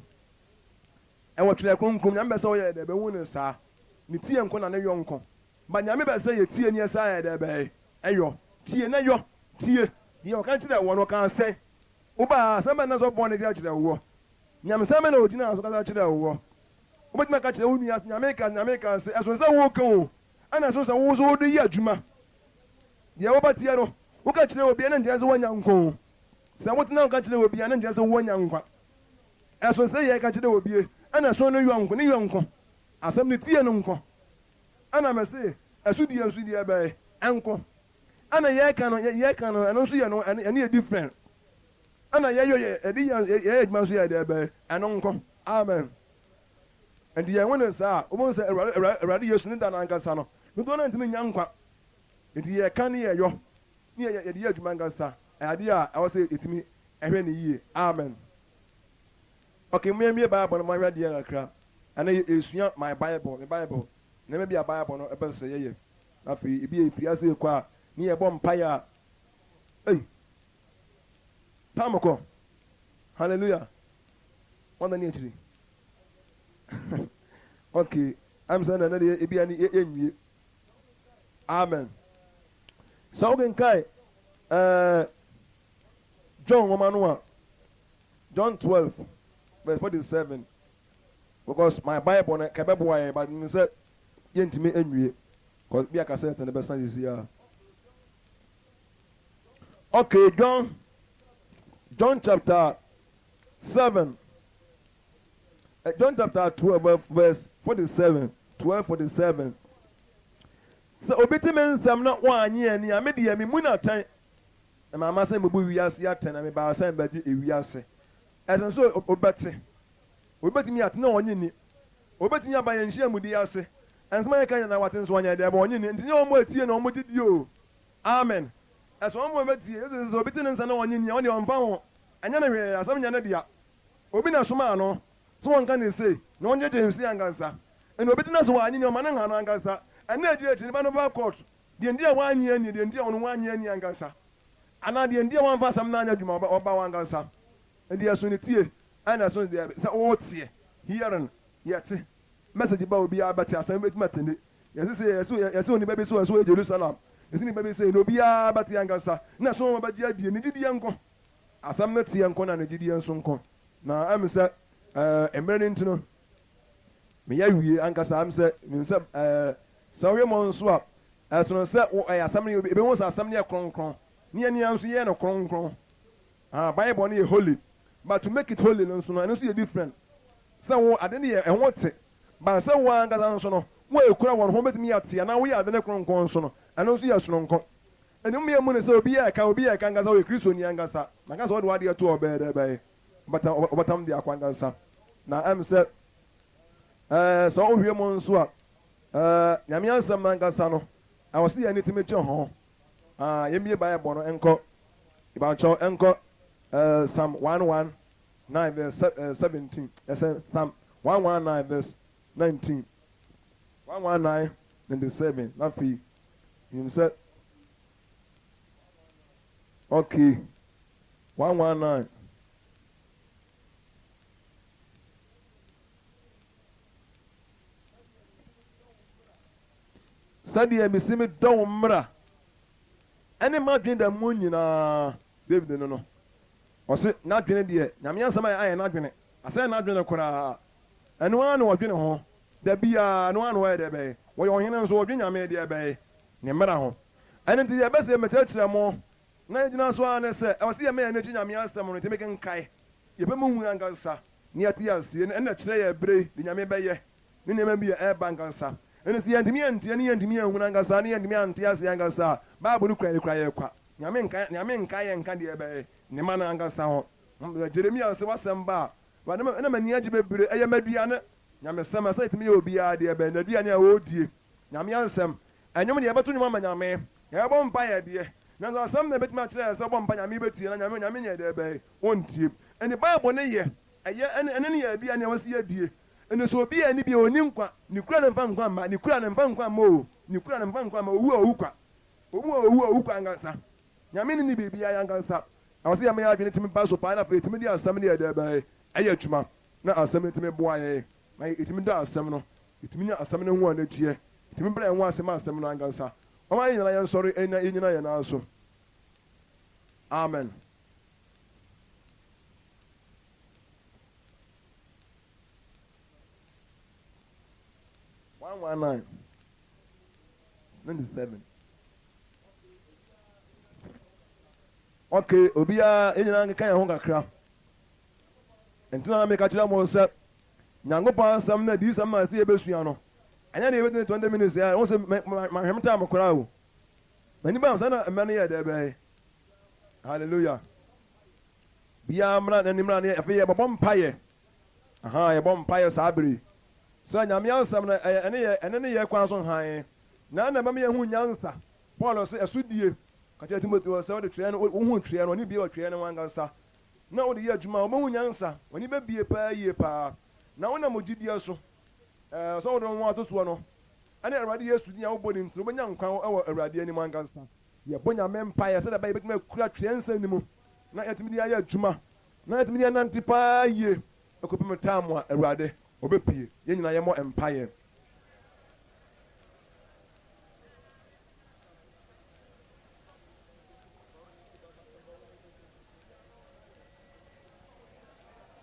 Ɛwɔ Twerɛ Kronkron mu. Nyame pɛ sɛ woyɛ dɛ, bɛhu no saa. Ne tie nko na ne yɔ nko. But Nyame pɛ sɛ yɛtie ne yɛsan yɛ dɛ bɛyɛ, ɛyɔ. Tie na yɔ. Tie. Deɛ ɔka kyerɛ woɔ no, ɔkaa sɛn? Wobaa ha, asɛm bɛn na sɔfoɔ no ka kyerɛɛ woɔ? Nyamesɛm bɛn na ɔgyinaa so kasa kyerɛɛ woɔ? Wobɛtumi aka akyerɛ wo nua sɛ, Nyame ka, Nyame ka se, ɛsono sɛ woreka o, ɛna ɛsono sɛ wo nso wode yɛ adwuma. Deɛ wobɛteɛ no, woka kyerɛ obi a, na nkyerɛ sɛ woanya nkwa o. Sɛ wotena woka kyerɛ obi a, na nkyerɛ sɛ woanya nkwa. Ɛsono sɛ yɛka kyerɛ obi, ɛna ɛsono ne yɔnko, ne yɔnko. Asɛm no tie no nko. Ɛna mese, ɛso die nso deɛ bɛn? Ɛnko. Ɛna yɛka no, yɛka no, ɛno nso yɛ no, ɛno yɛ different. Ɛna yɛyɔ yɛ, yɛde yɛ, yɛyɛ adwuma nso yɛ deɛ bɛn, ɛno nko. Amen. Nti yɛn ho ne saa a, wobɛhu sɛ Awurade, Awurade, Awurade Yesu ne da no ankasa no, dodoɔ no ntumi nya nkwa. Nti yɛka ne yɛyɔ, ne yɛ, yɛde yɛ adwuma ankasa, ɛyɛ adeɛ a ɛwɔ sɛ yɛtumi ɛhwɛ no yie. Amen. Okay, mo yɛmmie Bible no mo ahwɛ adeɛ kakra. Ɛnɛ yɛsua my Bible, me Bible. Nneɛma bi a Bible no ɛbɛn sɛ yɛyɛ. Na afei ebi yɛ efiri ase rekɔ a, ne yɛbɔ mpaeɛ a, ei, tam kɔ. Hallelujah. Wɔn na ne akyiri. Okay, ɛm sɛ na ɛnɛ deɛ ebi a ne yɛnwie. Amen. Sɛ wokenkae ɛɛ John nwoma no a, John 12 verse 47 because my Bible no ka ɛbɛboa yɛn but nim sɛ yɛntumi nwie because bi a kasɛt no bɛsa sisi a. Okay, John John chapter 7 John chapter 12 verse 47 12 47 Sɛ obi te me nsɛm na wannye anni a, me deɛ, memmu no atɛn. Na mamma sɛ mmebu wiase atɛn, na mebaa sɛ mebɛgye ewiase. Ɛsɛ sɛ obi bɛte. Obi bɛtumi ate na ɔnnye nni. Obi bɛtumi aba yɛn nhyiamudi ase. Nsɛm a yɛka nyinaa wate nso ɔnyɛ dɛn? Ɔnnye nni. Nti nyɛ wɔn a ɛtie na wɔgye di o. Amen. Ɛsɛ wɔn a wɔbɛtie. Yesu se sɛ obi te ne nsɛm na ɔnnye nni a, ɔno deɛ ɔmfa ho. Ɛnyɛ no hwee, asɛm nyɛ ne dea. Obi na ɛsomaa no sɛ ɔnka no sei, na ɔngyegye nsi ankasa. Ɛna obi tena ase wannye nni, ɔma no nha no ankasa. Ɛna akyiri akyi, nipa no ba court, deɛ nti a wannye anni, deɛ nti a ɔno wannye anni ankasa, anaa deɛ nti a wamfa asɛm no anyɛ adwuma, ɔba hɔ ankasa. Ɛnti ɛso ne tie, ɛna ɛso deɛ sɛ woteɛ, hearing, yɛte, message ba obiara bɛte, asɛm bɛtumi atende. Yɛse sɛ, yɛse, yɛse onipa bi sɛ ɔsɛ ɔyɛ Jerusalem, yɛse nipa bi sɛ, na obiara bɛte ankasa, na ɛso wɔn bɛgye adie, ne gyidie nko. Asɛm no teɛ nko na ne gyidie nso nko. Na ɛm sɛ ɛɛ mmerɛ no nti no, meyɛ wie ankasa. Ɛm sɛ menim sɛ ɛɛ sɛ wohwɛ mu nso a, ɛsono sɛ wo ɛyɛ asɛm no yɛbɛhu sɛ asɛm no yɛ kronkron, ne yɛn nea nso yɛyɛ no kronkron. Ah, Bible no yɛ holy, but to make it holy no nso no, ɛno nso yɛ different. Sɛ wo ade no yɛ ɛho te, but sɛ wo ankasa nso no, wo a ekura wɔn ho bɛtumi ate anaa woyɛ ade no kronkron nso no, ɛno nso yɛ sononko. Ɛno mmea mu no sɛ obi yɛ ɛka, obi yɛ ɛka ankasa, ɔyɛ Kristoni ankasa. Nanka sɛ ɔde w'adeɛ to hɔ bɛyɛ dɛ bɛyɛ, ɔbɛtam, ɔbɛtam de akɔ ankasa. Na ɛm sɛ, ɛɛ, sɛ wohwɛ mu nso a, ɛɛ, Nyame asɛm no ankasa no, ɛwɔ sɛ yɛn ani tumi gye ho. Ah, yɛmmie Bible no nkɔ, ìbànkyɛw nkɔ, ɛɛ, Psalm 119 verse 17, ɛsɛ Psalm 119 verse 19, 119 97, na afei, Menim sɛ okay 119. Sɛdeɛ mesi medɔ wo mmara ɛne m'adwene da mu nyinaa. David no no ɔse n'adwene deɛ Nyame asɛm ayɛ n'adwene asɛe n'adwene koraa ɛno ara na ɔdwene ho. Da biara, ɛno ara na wɔyɛ deɛ bɛn? Wɔyɛ ɔhene nso, wɔdwen Nyame deɛ bɛn? Ne mmara ho. Ɛno nti, deɛ ɛbɛsɛ mekyerɛkyerɛ mo na yɛgyina so ara ne sɛ, ɛwɔ sɛ yɛma yɛn ani gye Nyame asɛm no, nti mekenkae, yɛpɛ mu hunu ankasa, na yɛte aseɛ, na ɛno na ɛkyerɛ yɛn bere yi, deɛ Nyame bɛyɛ, ne nneɛma bi a ɛreba ankasa. Ɛno sɛ yɛantumi antie ne yɛantumi anhunu ankasa, ne yɛantumi ante aseɛ ankasa a, Bible no kura yɛn kura yɛn kwa. Nyame nka, Nyame nka yɛn nka deɛ ɛbɛyɛ Ne mma no ankasa ho. Jeremia se, W'asɛm ba a, Awurade, na m'ani agye bebree, ɛyɛ m'aduane. Nyamesɛm, ɛsɛ yɛtumi yɛ obiara deɛ bɛn n'aduane a ɔredie. Nyame ansɛm. Ɛnwom deɛ yɛbɛto nwom ama Nyame, yɛbɛbɔ mpaeɛ deɛ, nanso asɛm na ɛbɛtumi akyerɛ yɛn sɛ wobɔ mpaeɛ Nyame bɛtie anaa Nyame Nyame nyɛ deɛ bɛn ɔntie. Ɛnti Bible no yɛ, ɛyɛ, ɛne ɛne ne yɛ aduane a ɛwɔ sɛ yɛdie. Ɛnti sɛ obi anni bi a ɔnni nkwa, ne kura no mfa nkwa mma, ne kura no mfa nkwa mma oo, ne kura no mfa nkwa mma, owu a owu kwa. Owu a owu a owu kwa ankasa. Nyame nni ne biribiara ankasa. Ɛwɔ sɛ yɛma yɛn adwene tumi ba so paa na afei yɛtumi de asɛm no yɛ deɛ bɛn, ɛyɛ adwuma. Na asɛm no tumi boa yɛn ma yɛtumi dɔ asɛm no, yɛtumi nya asɛm no ho anigyeɛ, yɛtumi brɛ yɛn ho ase ma asɛm no ankasa. Momma yɛn nyinaa yɛnsɔre na yɛnnyina yɛn nan so. Amen. 119 97 Okay, obiara yɛn nyinaa nkeka yɛn ho kakra. Enti na meka kyerɛ mo sɛ, Nyankopɔn asɛm ne adiyisɛm no a ɛsɛ yɛbɛsua no, ɛnyɛ deɛ yɛbɛtumi 20 minutes ɛ, wohu sɛ mahwɛ me time koraa o. M'ani baa saa na mmɛ no yɛɛ dɛ bɛn. Hallelujah. Biara mmra n'anim mmra ne afei yɛbɛbɔ mpaeɛ. Aha, yɛbɔ mpaeɛ saa bere yi. Sɛ Nyame asɛm no ɛyɛ ɛne yɛ ɛne ne yɛ kwan so hann. Na ɛna ɛbɛma yɛahu nyansa. Paul se ɛsodie. Ka kyerɛ Timoteo sɛ wode twerɛ no wohu twerɛ no w'ani bue wɔ twerɛ no ho ankasa na wode yɛ adwuma a wobɛhu nyansa. W'ani bɛbue paa yie paa. Na wonam wo gyidie so ɛɛ sɛ wode wo ho ato soɔ no ɛne Awurade Yesu din a wobɔ no nti no wobɛnya nkwa wɔ Awurade anim ankasa. Yɛbɔ Nyame mpaeɛ sɛdeɛ ɛbɛyɛ yɛbɛtumi akura twerɛnsɛm no mu na yɛatumi de ayɛ adwuma na yɛatumi de anante paa yie kɔpem time a Awurade ɔbɛpue. Yɛn nyinaa yɛmmɔ mpaeɛ.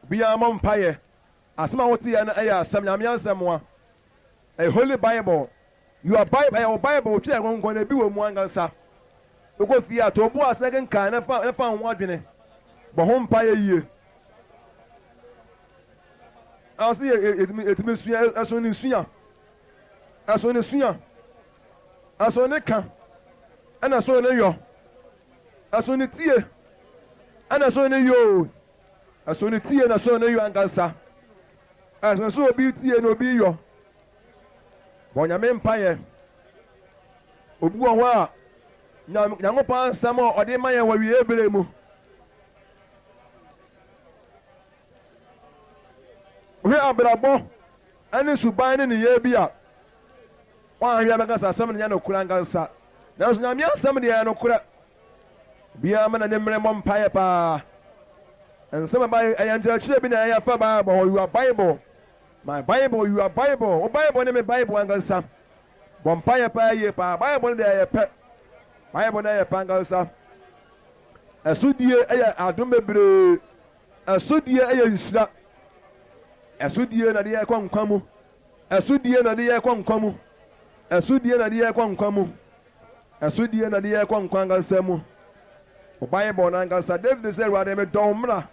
Obiara mmɔ mpaeɛ. Asɛm a woteɛ no yɛ asɛm, Nyame asɛm a. Ɛyɛ Holy Bible. Your Bible, ɛyɛ wo Bible, wo Twerɛ Kronkron no, ebi wɔ mu ankasa. Wokɔ fie a, to wo bo ase na kenkan na fa, na fa ho adwene. Bɔ ho mpaeɛ yie. Ɔse yɛ, yɛ, yɛtumi, yɛtumi sua, ɛso ne sua. Ɛso ne sua. Ɛso ne ka. Ɛna ɛso ne yɔ. Ɛso ne tie. Ɛna ɛso ne yɔ o. Ɛso ne tie na ɛso ne yɔ ankasa. Ɛso sɛ obi tie na obi yɔ. Bɔ Nyame mpaeɛ. Obi wɔ hɔ a, Nyankopɔn asɛm a ɔde ma yɛn wɔ awiei berɛ mu. Wohwɛ abrabɔ ne suban ne nneyɛɛ bi a, woanhwɛ a bɛka sɛ asɛm no nyɛ nokorɛ ankasa. Nanso Nyame asɛm deɛ ɛyɛ nokorɛ. Obiara ma n'ani mmere mmɔ mpaeɛ paa. Nsɛm a ɛba ɛyɛ nkyerɛkyerɛ bi na ɛyɛ fa Bible ho. Your Bible, my Bible, your Bible. Wo Bible ne me Bible ankasa. Bɔ mpaeɛ paa yie paa. Bible no deɛ ɛyɛ pɛ. Bible no ɛyɛ pɛ ankasa. Ɛsodie yɛ adom bebree. Ɛsodie yɛ nhyira. Ɛsodie na de yɛ kɔ nkwa mu. Ɛsodie na de yɛ kɔ nkwa mu. Ɛsodie na de yɛ kɔ nkwa mu. Ɛsodie na de yɛ kɔ nkwa ankasa mu. Wo Bible no ankasa. David sɛ, Awurade, medɔ wo mmara.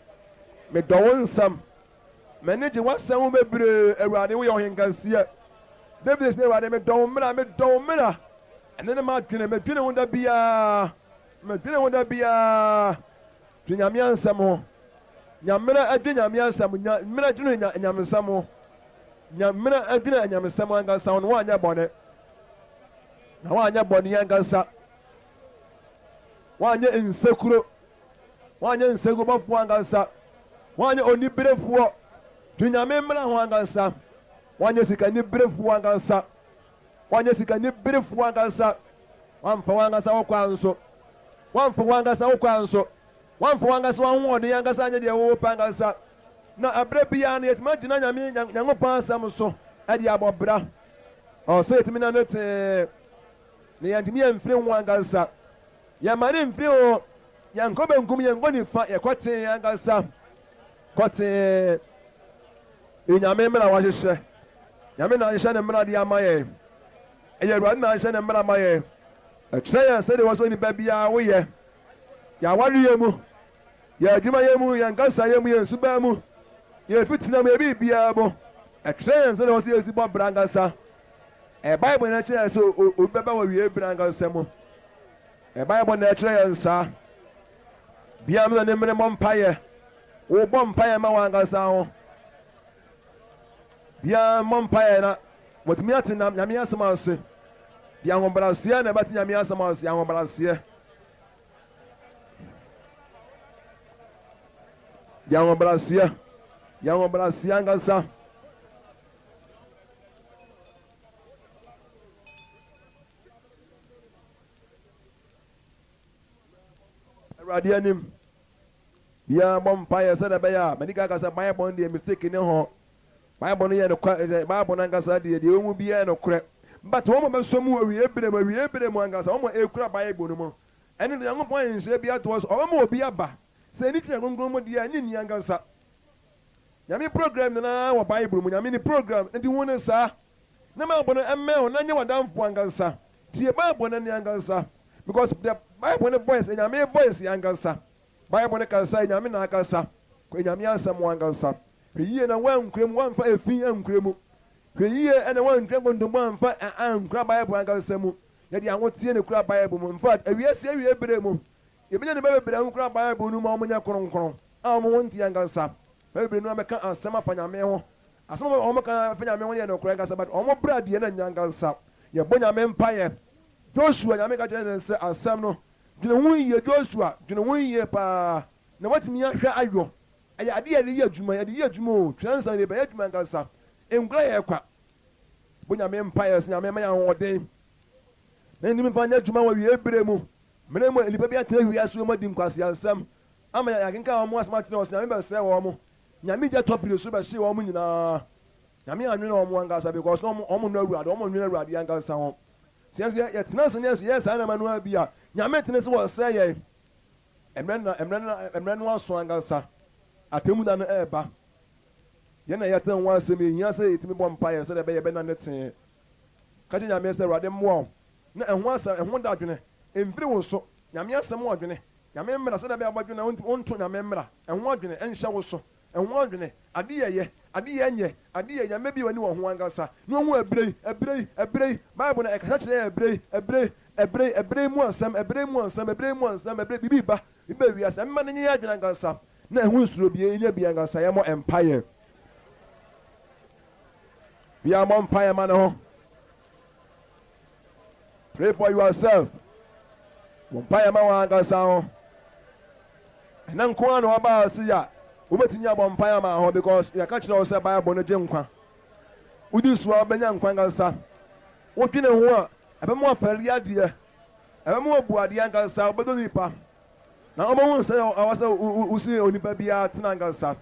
Medɔ wo nsɛm. M'ani gye w'asɛm ho bebree. Awurade, woyɛ ɔhenkɛseɛ. David sɛ, Awurade, medɔ wo mmara. Medɔ wo mmara. Ɛno ne m'adwene. Medwene ho da biara. Medwene ho da biara. Dwen Nyame asɛm ho. Nya mmerɛ dwen Nyame asɛm. Nya mmerɛ dwene anyamesɛm ho. Nya mmerɛ dwene anyamesɛm ankasa ho na woanyɛ bɔne. Na woanyɛ bɔne ankasa. Woanyɛ nsekuro. Woanyɛ nsekubɔfoɔ ankasa. Woanyɛ oniberefoɔ. Dwen Nyame mmara ho ankasa. Woanyɛ sikaniberefoɔ ankasa. Woanyɛ sikaniberefoɔ ankasa. Woamfa w'ankasa wo kwan so. Woamfa w'ankasa wo kwan so. Woamfa w'ankasa w'ahoɔden ankasa anyɛ deɛ wopɛ ankasa. Na ɛberɛ biara no yɛtumi agyina Nyame, Nyankopɔn asɛm so de abɔ bra. Ɔwɔ sɛ yɛtumi nante tee, na yɛntumi amfiri ho ankasa. Yɛmmane mfiri ho, yɛnkɔ benkum, yɛnkɔ nifa, yɛkɔ tee ankasa. Kɔ tee. Nyame mmara wahyehyɛ. Nyame na ahyehyɛ ne mmara de ama yɛn. Ɛyɛ Awurade na ahyɛ ne mmara ma yɛn. Ɛkyerɛ yɛn sɛdeɛ ɛwɔ sɛ onipa biara woyɛ, yɛn awareɛ mu, yɛn adwumayɛ mu, yɛn kasayɛ mu, yɛn suban mu, yɛn afitina mu, yɛn biribiara mu. Ɛkyerɛ yɛn sɛdeɛ ɛwɔ sɛ yɛsi bɔ bra ankasa. Ɛyɛ Bible na ɛkyerɛ yɛn sɛ obi bɛba wɔ awiei berɛ ankasa mu. Ɛyɛ Bible na ɛkyerɛ yɛn saa. Biara na ne mmere mmɔ mpaeɛ. Wobɔ mpaeɛ ma wɔn ankasa ho. Biara mmɔ mpaeɛ na watumi ate Nyame asɛm ase. De ahobrɛaseɛ na ɛbɛte Nyame asɛm ase, ahobrɛaseɛ. De ahobrɛaseɛ, de ahobrɛaseɛ ankasa. Awurade anim. Biara bɔ mpaeɛ sɛdeɛ ɛbɛyɛ a, madi kan aka sɛ Bible no deɛ mistake nni ho. Bible no yɛ nokware, sɛ Bible no ankasa deɛ, deɛ ɛwɔ mu biara yɛ nokorɛ. But wɔn a wɔbɛsɔ mu awie berɛ mu, awie berɛ mu ankasa, wɔn a ɛkura Bible no mu, ɛno deɛ Onyankopɔn ayɛ nhyehyɛeɛ bi ato hɔ sɛ ɔbɛma obi aba. Sɛ ɛnni Twerɛ Kronkron mu deɛ a, ɛnni nni ankasa. Nyame program nyinaa wɔ Bible mu, Nyame ne program, nti hu no saa. Na Bible no mmɛn wo na nyɛ w'adamfo ankasa. Tie Bible no nne ankasa because the Bible no voice, Nyame voice ankasa. Bible no kasa, Nyame na akasa. Kɔ Nyame asɛm ho ankasa. Hwɛ yie na woankura mu, woamfa efi ankura mu. Hwɛ yie na woantwa nkontompo amfa ankura Bible ankasa mu. Yɛde ahoteɛ na ekura Bible mu. In fact, ewiase awiei bere mu, yebenya nnipa bebree a wokura Bible no mu a wɔnyɛ kronkron, a wɔn ho nteɛ ankasa. Nnipa bebree no ara bɛka asɛm afa Nyame ho. Asɛm a wɔka afa Nyame ho no yɛ nokorɛ ankasa, but wɔn bra deɛ na nnyɛ ankasa. Yɛbɔ Nyame mpaeɛ. Joshua, Nyame ka kyerɛɛ no sɛ, asɛm no, dwene ho yie, Joshua, dwene ho yie paa, na woatumi ahwɛ ayɔ. Ɛyɛ adeɛ a yɛde yɛ adwuma, yɛde yɛ adwuma o, twerɛnsɛm yɛde bɛyɛ adwuma ankasa. Nkura yɛ kwa. Bɔ Nyame mpaeɛ sɛ Nyame mma yɛn ahoɔden na yɛntumi mfa nyɛ adwuma wɔ awiei berɛ mu. Mmerɛ mu a nnipa bi atena wiase wei mu adi nkwaseansɛm ama yɛakenkan wɔn asɛm akyerɛ wɔn sɛ Nyame bɛsɛe wɔn. Nyame gya tɔ firi soro bɛhyee wɔn nyinaa. Nyame annwene wɔn ankasa because na wɔn nnɔ Awurade, wɔn nnwene Awurade ankasa ho. Sɛ yɛn nso yɛtena ase na yɛn nso yɛyɛ saa nneɛma no ara bi a, Nyame tene sɛ wɔsɛe yɛn. Mmerɛ no mmerɛ no mmerɛ no aso ankasa. Atemmuda no ɛreba. Yɛn na yɛtena ho asɛm yi, ehia sɛ yɛtumi bɔ mpaeɛ sɛdeɛ ɛbɛyɛ yɛbɛnante tee. Ka kyerɛ Nyame sɛ, Awurade mmoa wo na ɛho asɛm, ɛho dadwene mfiri wo so. Nyame asɛm ho adwene, Nyame mmara, sɛdeɛ ɛbɛyɛ a wobɛdwene na wonto Nyame mmara, ɛho adwene nhyɛ wo so. Ɛho adwene, ade yɛ yɛ, ade yɛ nyɛ, ade yɛ, Nyame bue w'ani wɔ ho ankasa na wahu ɛberɛ yi, ɛberɛ yi, ɛberɛ yi, Bible no ɛkasa kyerɛ yɛn ɛberɛ yi, ɛberɛ yi, ɛberɛ yi, ɛberɛ yi mu asɛm, ɛberɛ yi mu asɛm, ɛberɛ yi mu asɛm, ɛberɛ, biribi reba, biribi ba wiase, Nyame mma no nyɛ yɛn adwene ankasa. Na ɛho nsuro bia yɛnya bi ankasa yɛmmɔ mpaeɛ. Bia mmɔ mpaeɛ ma ne ho. Pray for yourself. Bɔ mpaeɛ ma wɔn ankasa ho. Ɛnɛ nko ara na wɔba ase a wobɛtumi abɔ mpaeɛ ama ho because yɛka kyerɛ wo sɛ Bible no gye nkwa. Wodi so a wobɛnya nkwa ankasa. Wodwene ho a ɛbɛma wafɛre adeɛ, ɛbɛma wabu adeɛ ankasa, wobɛdɔ nipa. Na wɔbɛhu sɛ ɛwɔ sɛ wosi onipa biara tena ankasa.